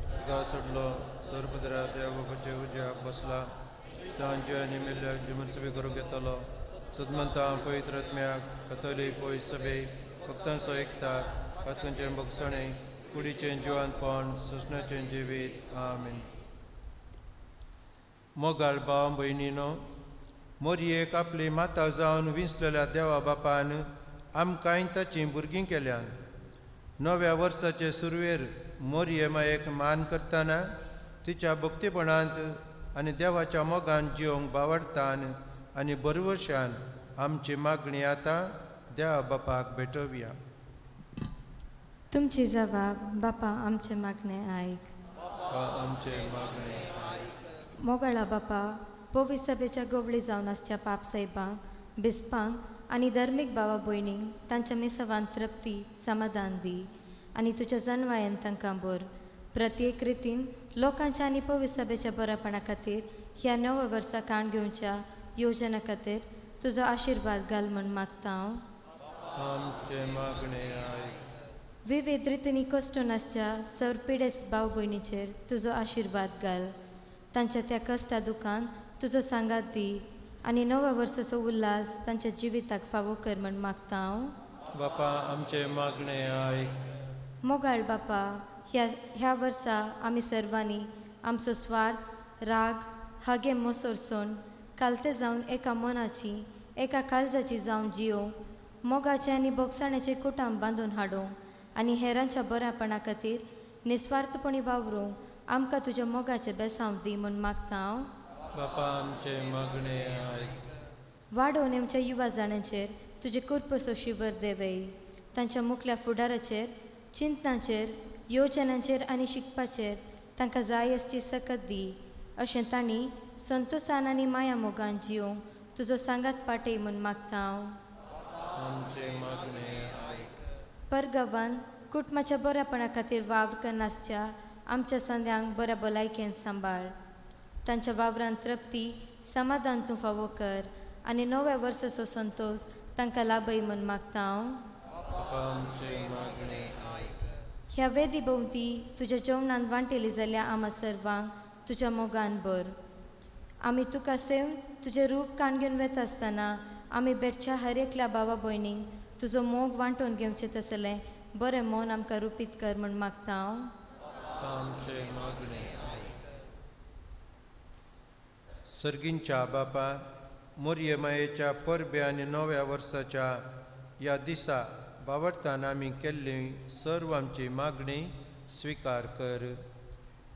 ताका सोडलो, सर्वपदरा देव बापाचे उज्याक बसला, तांचे आनी मेल्ल्या जिमनसबी करूंक येतलो. सदमंता पवित्र आत्म्याक कथोलीक पवित्र सभे भक्तांचो एकता पातूंचें भोगसणें कुडीचें जिवानपण सोंसण्याचें जिवीत. आमीन. मोगाळ भाव भयणीनो, मोरयेक आपली माता जावन विंचलेल्या देवा बापान आमकांय ताचीं भुरगीं केल्यान. नव्या वर्साचे सुरवेर मोरये मायेक मान करतना तिच्या भक्तीपणांत आनी देवाच्या मोगान जिवंक बावडतान आनी बरवशान आमची मागणी आतां देवा बापाक भेटोवया. तुमची जबाब बापा आमचे मागणे आयक. आमचे मागणे आयक. मोगाळा बापा, पवित्र सभेच्या गोवळी जावन आसच्या पापसाहेबांक, बिस्पांक आनी धर्मीक भावा भयणींक तांच्या मिसवान तृप्ती समाधान दी आनी तुज्या जनवायन तांकां बर. प्रत्येक रितीन लोकांच्या आनी पवित्र सभेच्या बरेपणा खातीर ह्या नव्या वर्सा काण घेवच्या योजना खातीर तुजो आशिर्वाद घाल म्हूण मागता हांव. आमचे मागणे आयक. विविध रितींनी कश्टून आसच्या सर पिडेस्त भाव भयणीचेर तुजो आशिर्वाद घाल. तांच्या त्या कश्टा दुखान तुजो सांगात दी आनी नव्या वर्साचो उल्हास तांच्या जिविताक फावो कर म्हूण मागता हांव. बापा आमचे मागणे आयक. मोगाळ बापा, ह्या वर्सा आमी सर्वांनी आमचो स्वार्थ, राग, हागे मोसोरसून कालते जावन एका मनाची एका काळजाची जावन जियो मोगाचे आनी बोगसाण्याचे कुटाम बांदून हाडूंक आनी हेरांच्या बऱ्यापणा खातीर निस्वार्थपणी वावरूंक आमकां तुज्या मोगाचे बेसांव दी म्हूण मागता हांव. बापा आमचे मागणे आयक. वाडोवन आमच्या युवा जाणांचेर तुजे कृपेचो शिवर देवय. तांच्या मुखल्या फुडाराचेर, चिंतनाचेर, योजनांचेर आनी शिकपाचेर तांकां जाय आसची सकत दी. अशें तांणी संतोसान आनी माया मोगान जिवंक तुजो सांगात पाटय म्हूण मागता हांव. आमचे मागणे आयक. परगांवान कुटुंबाच्या बऱ्यापणा खातीर वावर करनासच्या आमच्या संद्यांक बऱ्या भलायकेन सांबाळ. तांच्या वावरान तृप्ती समाधान तूं फावो कर आनी नव्या वर्साचो संतोश तांकां लाभय म्हूण मागता हांव. ह्या वेदी भोंवती तुज्या जेवणान वांटेली जाल्यार आमा सर्वांक तुज्या मोगान भर. आमी तुका सेवन तुजें रूप काण घेवन वता आसतना आमी भेटच्या हर एकल्या भावा भयणींक तुजो मोग वांटून घेवचें तसलें बरें मन आमकां रुपीत कर म्हूण मागता हांव. सर्गींच्या बापा, मोरये मायेच्या परबे आनी नव्या वर्साच्या ह्या दिसा बावडतान आमी केल्ली सर्व आमची मागणी स्विकार कर.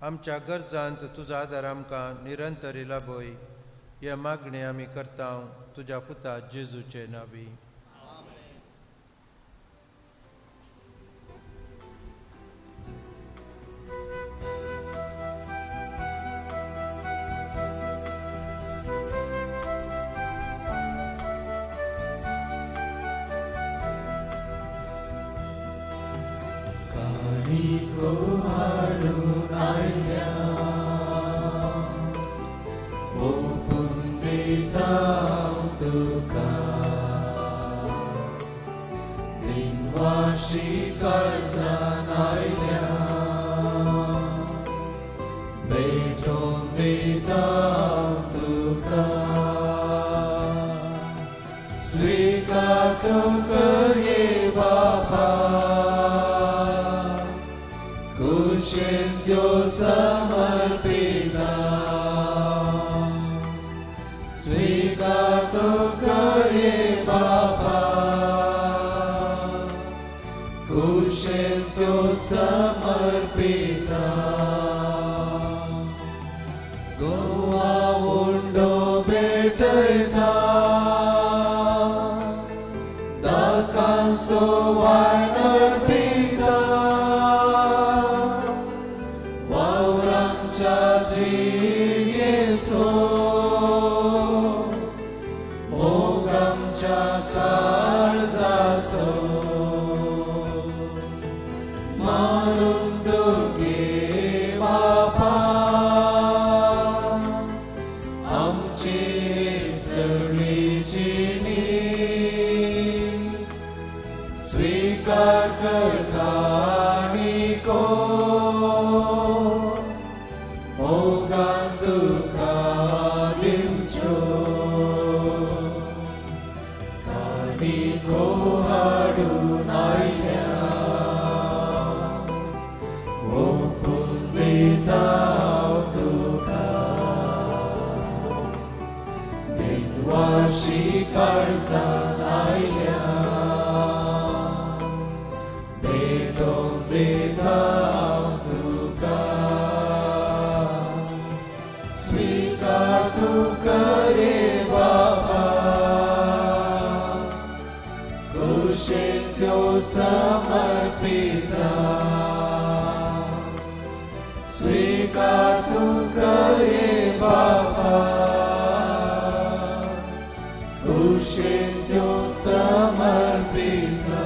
आमच्या गरजांत तुजो आदार आमकां निरंतरी लाभय. हे मागणी आमी करता तुज्या पुता जेजूचे नावी. Manum tu ge स्वीकार कर काणिको मोगान तुका दिवच्यो काणिको हाडून आयल्या ओंपून दिता हांव तुका दिनवाशी काळजान आयल्या भेटोवन दिता हांव तुका स्वीकार तूं करे बापा कुशीन त्यो समर्पिता स्वीकार तूं करे बापा कुशीन त्यो समर्पिता.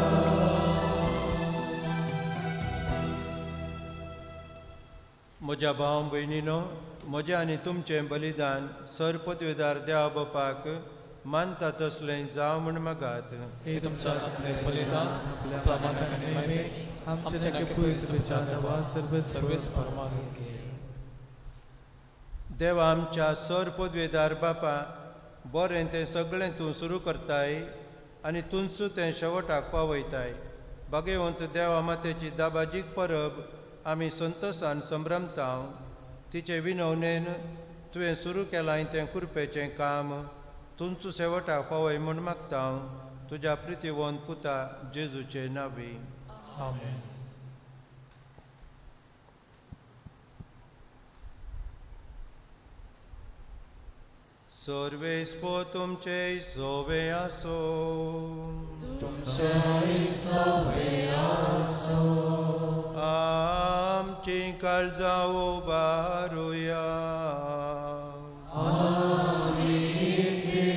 म्हज्या भाव भयणीनो, म्हजें आनी तुमचें बलिदान सर पदवेदार देवा बापाक मानता तसलें जावं म्हूण मागात. हे तुमच्या हातांतलें बलिदान आपल्या प्रामाणिक नेमे आमचे पयस विचार सर्वेस परमाने. देवा आमच्या सर पदवेदार बापा, बरें तें सगळें तूं सुरू करताय आनी तूंच तें शेवटाक पावयताय. भाग्यवंत देवा मातेची दाबाजीक परब आमी संतोसान संभ्रमता. तिचे विनवणेन तुवें सुरू केलां तें कृपेचें काम तुंच शेवटाक पावय म्हूण मागता तुज्या प्रितीवंत पुता जेजूचे नांवी. आमेन. सर्वेस्पो तुमचे सोवे आसो. तुमचे सोवे आसो. आमची काळजां उबारुया. आमी ती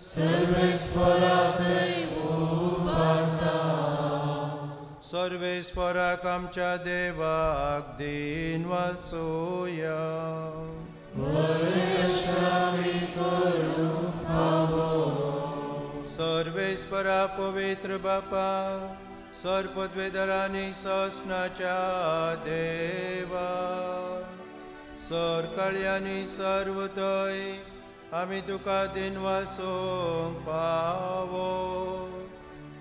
सर्वेस्परा थंय उबारता. सर्वेस्पराक आमच्या देवाक दीन वाचोया. सर्वेस्परा पवित्र बापा, सर पदवेदारांनी ससनाच्या देवा, सर काळयांनी सर्वतय आमी तुका दिनवासूंक पावो.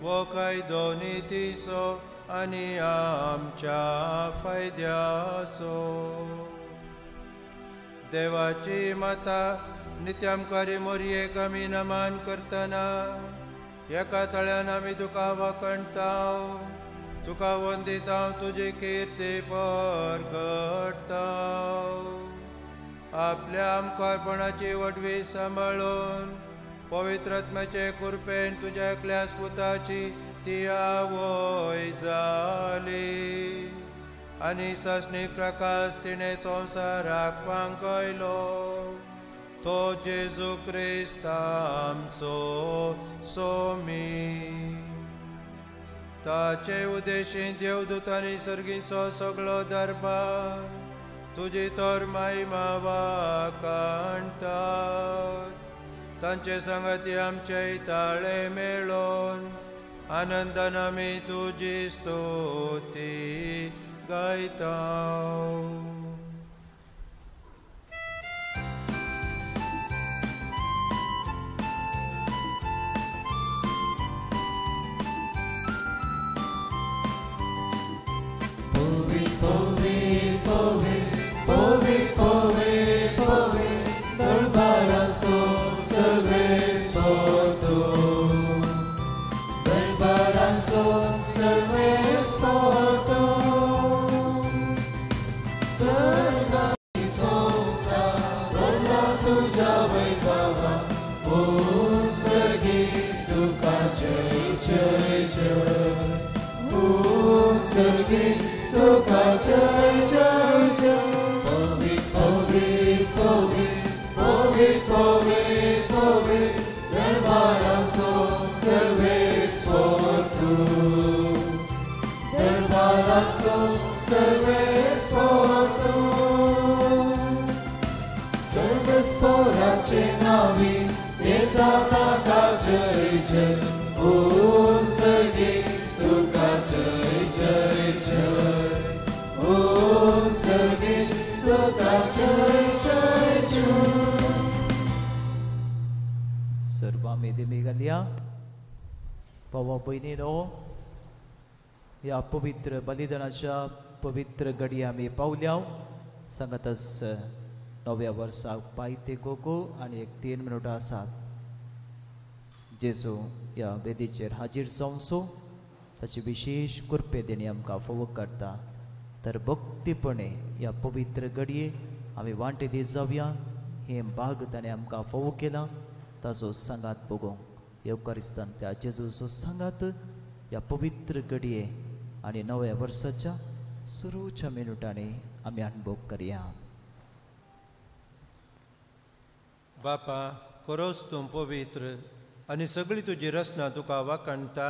वो कायदो नितीचो आनी आमच्या फायद्याचो. देवाची माता नित्यामकारी मोरयेक आमी नमन करतना एका तळ्यान आमी तुका वखणता, तुका वंदिता, तुजी किर्ती परगडटा. आपल्या आमकारपणाची वडवी सांबाळून पवित्र आत्म्याचे कृपेन तुज्या एकल्याच पुताची ती आवय जाली आनी सासणी प्रकाश तिणें संवसाराक फांकयलो. तो जेजू क्रिस्त आमचो सोमी. ताचे उदेशी देवदूतांनी सर्गीचो सगळो दरबार तुजी तर महिमा वाखाणतात. तांचे सांगाती आमचे ताळे मेळोन आनंदान आमी तुजी स्तुती गायता. Povi, povi, povi, povi, povi, povi, दरबाराचो सर्वेस्पर तूं, दरबाराचो सर्वेस्पर तूं. सर्गाची संस्था भरला तुज्या वैभवा, उत्सर्गी तुका जय जय जय, उत्सर्गी तुका जय जय जय. पवी पवी पवी पवी पवी पवी, दरबाराचो सर्वेस्पर तूं, दरबाराचो सर्वेस्पर तूं. सर्वेस्पराचे नावी येता ताका जय जय, उत्सर्गी तुका जय जय जय. सर्वां मेदेमी घालया. भावा भयणीनो, ह्या पवित्र बलिदानाच्या पवित्र घडी आमी पावल्या. सांगातच नव्या वर्साक पायते गोगो आनी एक 3 मिनटां आसात. जेजू ह्या वेदीचेर हाजीर जावचो ताची विशेश कृपे देणी आमकां फोव करता. तर भक्तीपणे ह्या पवित्र घडये आमी वांटे दीत जावया. हें भाग ताणें आमकां फोव केलां ताचो सांगात भोगोवंक. येवकारिस्तान त्या जेजूचो सांगात ह्या पवित्र घडये आनी नव्या वर्साच्या सुरूच्या मिनुटांनी आमी अणभव करया. बापा, खरोच तूं पवित्र आनी सगळी तुजी रचना तुका वाखाणटा,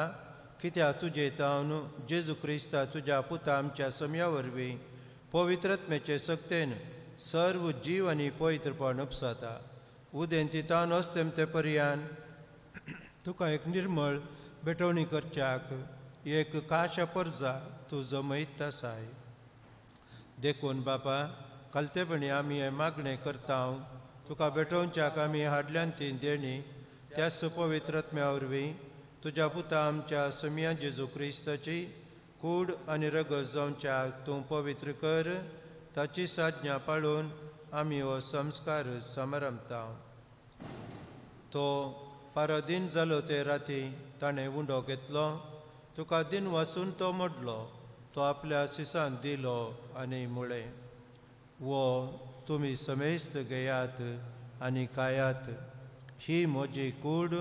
कित्याक तुजे तावन जेजू क्रिस्ता तुज्या पुता आमच्या समया वरवीं पवित्रत्मेचे सक्तेन सर्व जीव आनी पवित्रपण उपसाता. उदेंती तावन अस्तेमते पर्यान तुका एक निर्मळ भेटवणी करच्याक एक काशा परजा तूं जमयत आसाय. देखून बापा, कालतेपणी आमी हें मागणें करता, तुका भेटोवच्याक आमी हाडल्यान ती देणी त्याच पवित्रत्म्या वरवीं तुज्या पुता आमच्या समिया जेजू क्रिस्ताची कूड आनी रगत जावच्याक तूं पवित्र कर. ताची साज्ञा पाळून आमी हो संस्कार समारंभता. तो पारादीन जालो ते राती ताणें उंडो घेतलो, तुका दिन वासून तो मोडलो, तो आपल्या सिसान दिलो आनी म्हळें, वो तुमी समेस्त घेयात आनी खायात, ही म्हजी कूड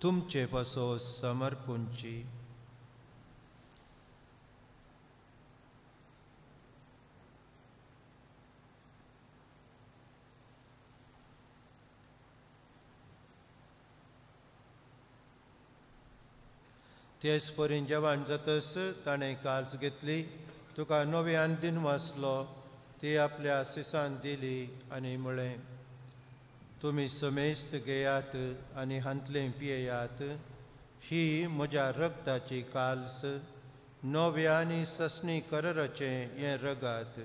तुमचे पासो समर्पूंची. तेच परीन जेवण जातच ताणें काल्स घेतली, तुका नव्यान दिन वाचलो, ती आपल्या सिसान दिली आनी म्हळें, तुमी समेस्त घेयात आनी हांतलें पियेयात, ही म्हज्या रगताची काल्स, नव्या आनी ससणी करराचें हें रगात,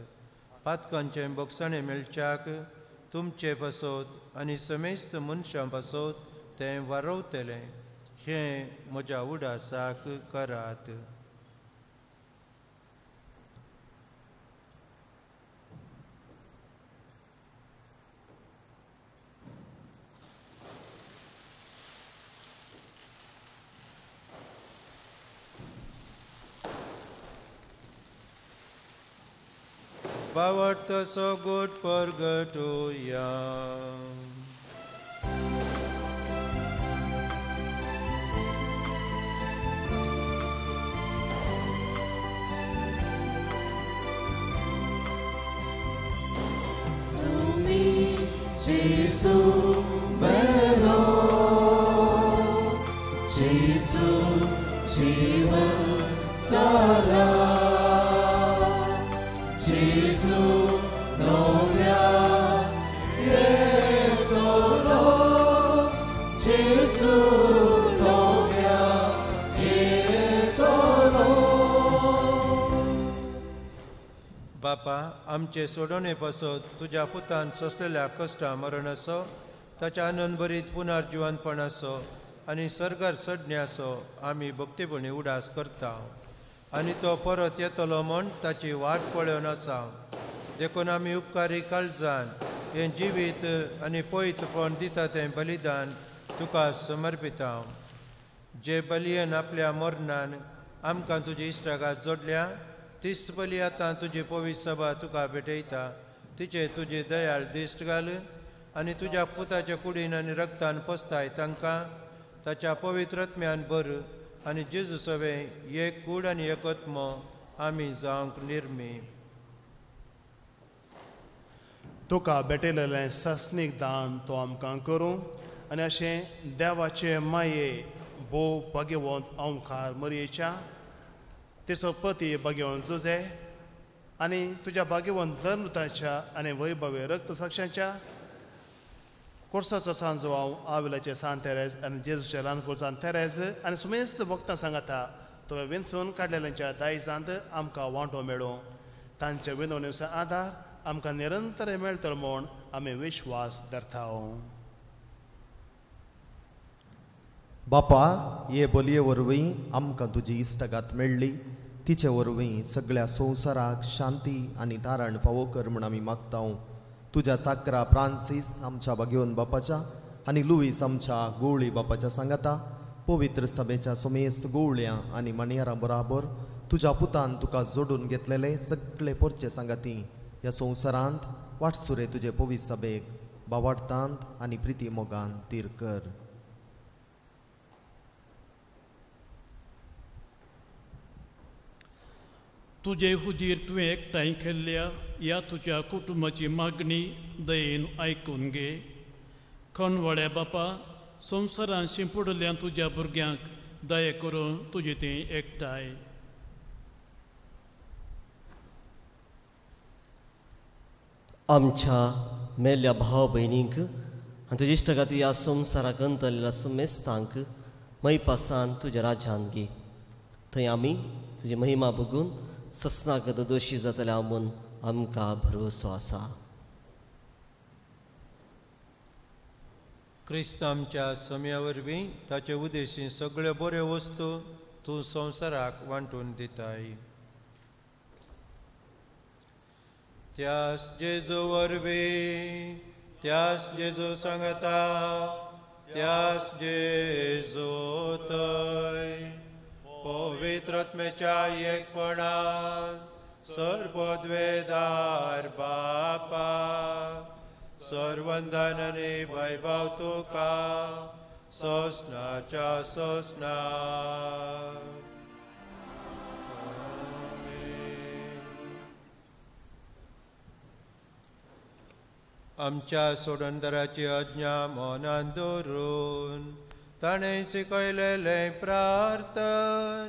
पातकांचें बोगसणें मेळच्याक तुमचे पासत आनी समेस्त मनशां पासत तें वारवतलें. हें म्हज्या उडासाक करात. बावट तसो गोट परगटोया. Gesù bello, Gesù जीवन सारा, Gesù नव्या येतलो, Gesù नव्या येतलो. बापा, आमचे सोडोवणे पासत तुज्या पुतान सोंसलेल्या कश्टां मरण आसो, ताच्या आनंदभरीत पुनर्जिवनपण आसो आनी सर्गार सडणे आसो आमी भक्तीपणी उडास करता आनी तो परत येतलो म्हूण ताची वाट पळोवन आसा. देखून आमी उपकारी काळजान हें जिवीत आनी पवित्रपण दिता तें बलिदान तुका समर्पिता. जे बलियन आपल्या मरणान आमकां तुजी इश्टागात जोडल्या, तीच बली आतां तुजी पवित्र सभा तुका भेटयता. तिचे तुजी दयाळ दिश्ट घाल आनी तुज्या पुताच्या कुडीन आनी रगतान पसताय तांकां ताच्या पवित्रत्म्यान भर आनी जेजू सवें एक कूड आनी एक आत्मो आमी जावंक निर्मी. तुका भेटयलेलें सासणीक दान तो आमकां करूं आनी अशें देवाचे माये भोव भाग्यवंत ओंकार मरयेच्या तिचो पती भाग्यवंत जुजे आनी तुज्या भाग्यवंत धर्मताच्या आनी वैभवी रक्तसाक्षांच्या कोर्साचो सांजो हांव आविलाचे सान तेरेज आनी जेजूचे ल्हानफूल सान तेरेज आनी सुमेस्त भक्तां सांगाता तुवें विंचून काडलेल्यांच्या दायजांत आमकां वांटो मेळूं. तांचे विनवणीचो आदार आमकां निरंतर मेळटलो म्हूण आमी विश्वास धरता. बापा, हे बोलये वरवीं आमकां तुजी इश्टागात मेळ्ळी, तिचे वरवीं सगळ्या संवसाराक शांती आनी तारण फावो कर म्हूण आमी मागता. तुज्या साकरा फ्रांसीस आमच्या भाग्योन बापाच्या आनी लुईस आमच्या गोवळी बापाच्या सांगाता पवित्र सभेच्या सोमेस्त गोवळ्यां आनी माणयारां बराबर तुज्या पुतान तुका जोडून घेतलेले सगळे पोरचे सांगाती ह्या संवसारांत वाटसुरे तुजे पवित्र सभेक बावाडतांत आनी प्रिती मोगान तीर कर. तुजे हुजीर तुवें एकठांय केल्ल्या ह्या तुज्या कुटुंबाची मागणी दयेन आयकून घे. खणवळ्या बापा, संवसारान शिंपडिल्ल्या तुज्या भुरग्यांक दया करून तुजे तें एकठांय. आमच्या मेल्ल्या भाव भयणींक आनी तुज्या इश्टागती ह्या संवसाराक अंतरलेल्या सुमेस्तांक मैपासान तुज्या राज्यांत घे. थंय आमी तुजी महिमा बघून ससनाक दोशी जातल्या म्हूण आमकां भरवसो आसा. क्रिस्त आमच्या सम्या वरवीं ताचे उदेशी सगळ्यो बऱ्यो वस्तू तूं संवसाराक वांटून दिताय. त्यास जेजू वरवीं, त्यास जेजू सांगता, त्यास जेजू थंय पवित्र आत्म्याच्या एकपणान सर्वद्वेदार बापा सर्वंदन आनी वैभव तुका ससनाच्या ससना. आमच्या सोडणदाराची आज्ञा मनान दवरून ताणें शिकयलेलें प्रार्थन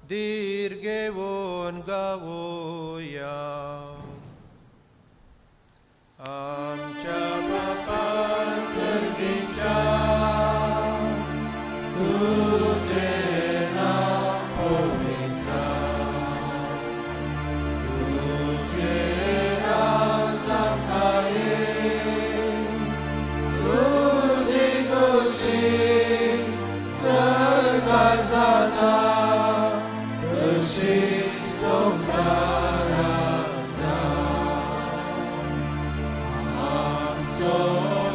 धीर घेवन गावया. आमच्या बापा सर्गीच्या, तुझें नांव पवित्र, तुझें राज आमकां ये, तुजी खोशी स्वर्गार जाता तशी संवसारार जावं. आमचो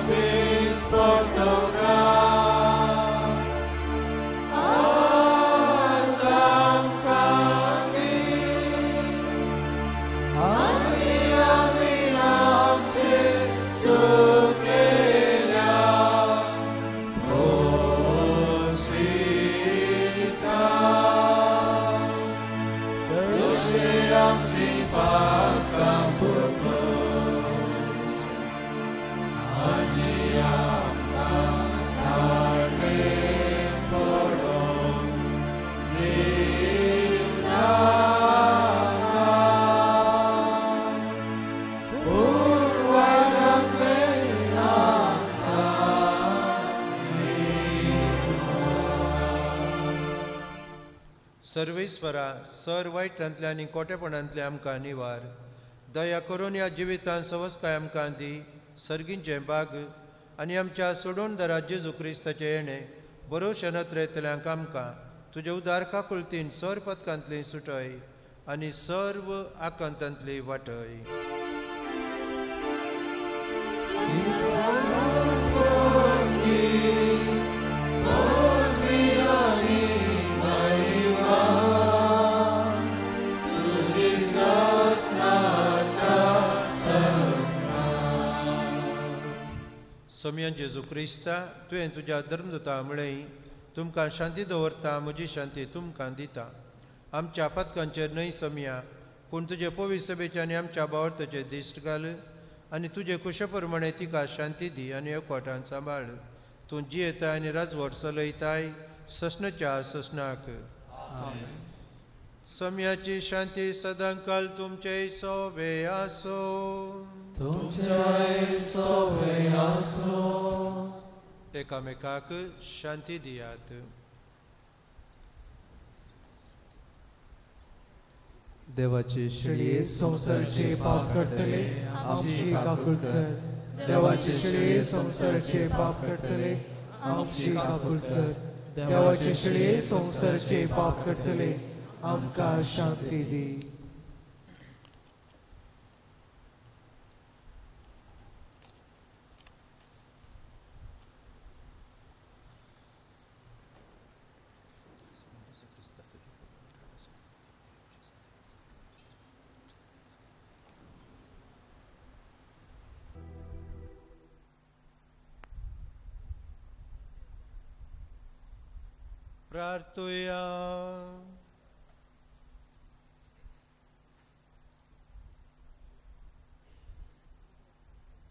दिसपट्टो ग्रास आज आमकां दी, आनी आमी आमचे चुकलेल्या भोगशिता, तशी आमची पातकां भोगोस, आनी आमकां ताळमेळ पडोवंक दिनाका, पूण वायटांतलें आमकां सर्वेस्वरा, सर वायटांतल्या आनी कोटेपणांतल्या आमकां निवार. दया करून ह्या जिवितांत सवस्काय आमकां दी. सर्गींचें बाग आनी आमच्या सोडूनदारा जेजू क्रिस्ताचें येणें बरोवशें नत्रेतल्यांक आमकां तुज्या उदार काकुळतीन सर पदकांतली सुटय आनी सर्व आकांतांतली वाटय. सोमयान जेजू क्रिस्ता, तुवें तुज्या धर्मदूता म्हळें, तुमकां शांती दवरता, म्हजी शांती तुमकां दिता. आमच्या पातकांचेर न्हय समया, पूण तुजे पवित्र सभेचे आनी आमच्या बावर्थाचे दिश्ट घाल आनी तुजे कुशे प्रमाणे तिका शांती दी आनी एकवटान सांबाळ. तूं जियेताय आनी राजवट चलयताय ससनाच्या ससनाक. सम्याची शांती सदांकाल तुमचे सोबे आसो. तुमच्याय सोबे आसो. एकामेकाक शांती दियात. देवाचे शेळये संवसाराचे पाप करतले आमची काकूळ कर. देवाचे शेळये संवसाराचे पाप करतले आमची काकूळ कर. देवाचे शेळये संवसाराचे पाप करतले आमकां शांती दी. प्रार्थुया.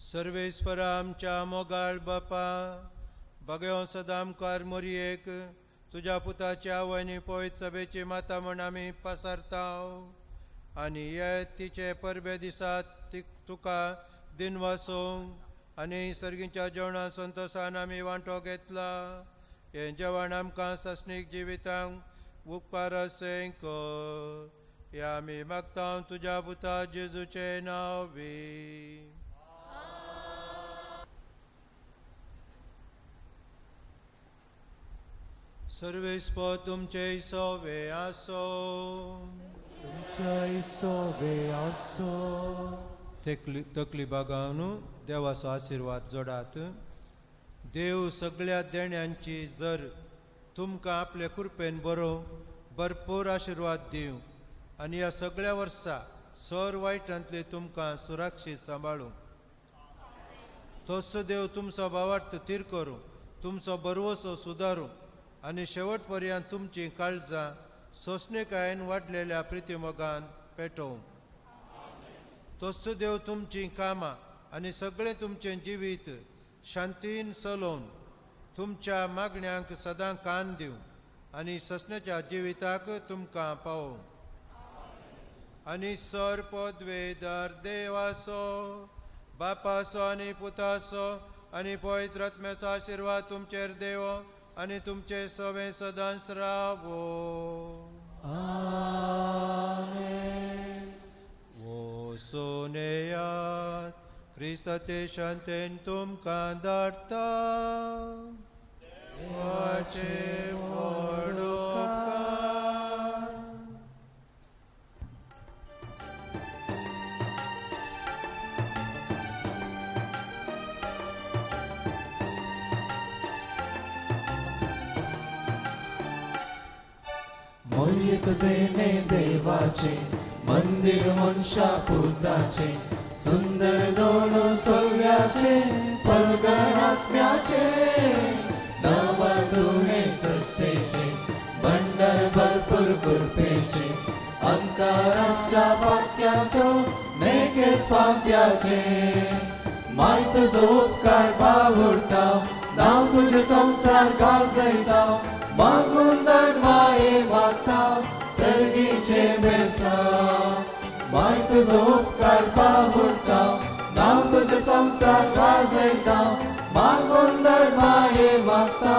सर्वेस्परा आमच्या मोगाळ बापा, बगयो सदामकार मोरयेक तुज्या पुताच्या आवयनी पवित्र सभेची माता म्हण आमी पासारताव आनी ये तिचे परबे दिसा तुका दिनवासूंक आनी सर्गीच्या जेवणान संतोशान आमी वांटो घेतला. हें जेवण आमकां सासणीक जिवितांक उपकार अशें कर. हें आमी मागता तुज्या पुता जेजूचें नांव बी. सर्वेस्पर तुमचे सोवे आसो. तुमचे सोवे आसो. तकली बागावन देवाचो आशिर्वाद जोडात. देव सगळ्या देण्यांची जर तुमकां आपले कृपेन बरो भरपूर आशिर्वाद दिवं आनी ह्या सगळ्या वर्सा सर वायटांतले तुमकां सुरक्षीत सांबाळूं. तोच देव तुमचो भावार्थ थीर करूं, तुमचो बरवसो सुदारूं आनी शेवट पर्यंत तुमचीं काळजां सोंसणीकायेन वाडलेल्या प्रितीमोगान पेटोवं. तोच देव तुमचीं कामां आनी सगळें तुमचें जिवीत शांतीन चलोवन तुमच्या मागण्यांक सदां कान दिवं आनी ससण्याच्या जिविताक तुमकां पावोवं. आनी सर पदवेदार देवाचो बापाचो आनी पुताचो आनी पवित्र आत्म्याचो आशिर्वाद तुमचेर देव आनी तुमचे सवे सदांच रावो. आमेन. वसोनेयात क्रिस्ताचे शांतेन तुमकां धाडटा. देवाचे व्हड उपकार. मोयत देणे देवाचे मंदिर मनशा पुताचे सुंदर दोन सोल्याचे पलगण आत्म्याचे नवा तुहे सृष्टेचे भंडार भरपूर कृपेचे अंकाराच्या पात्यांत नेकेत फांत्याचे माय तुजो उपकार बावुरता नांव तुजें संवसार गाजयता मागून दडवाये मागता सर्गीचे बेसा. माय तुजो उपकार बावुरता नांव तुजें संवसार गाजयता मागून दडवाये मागता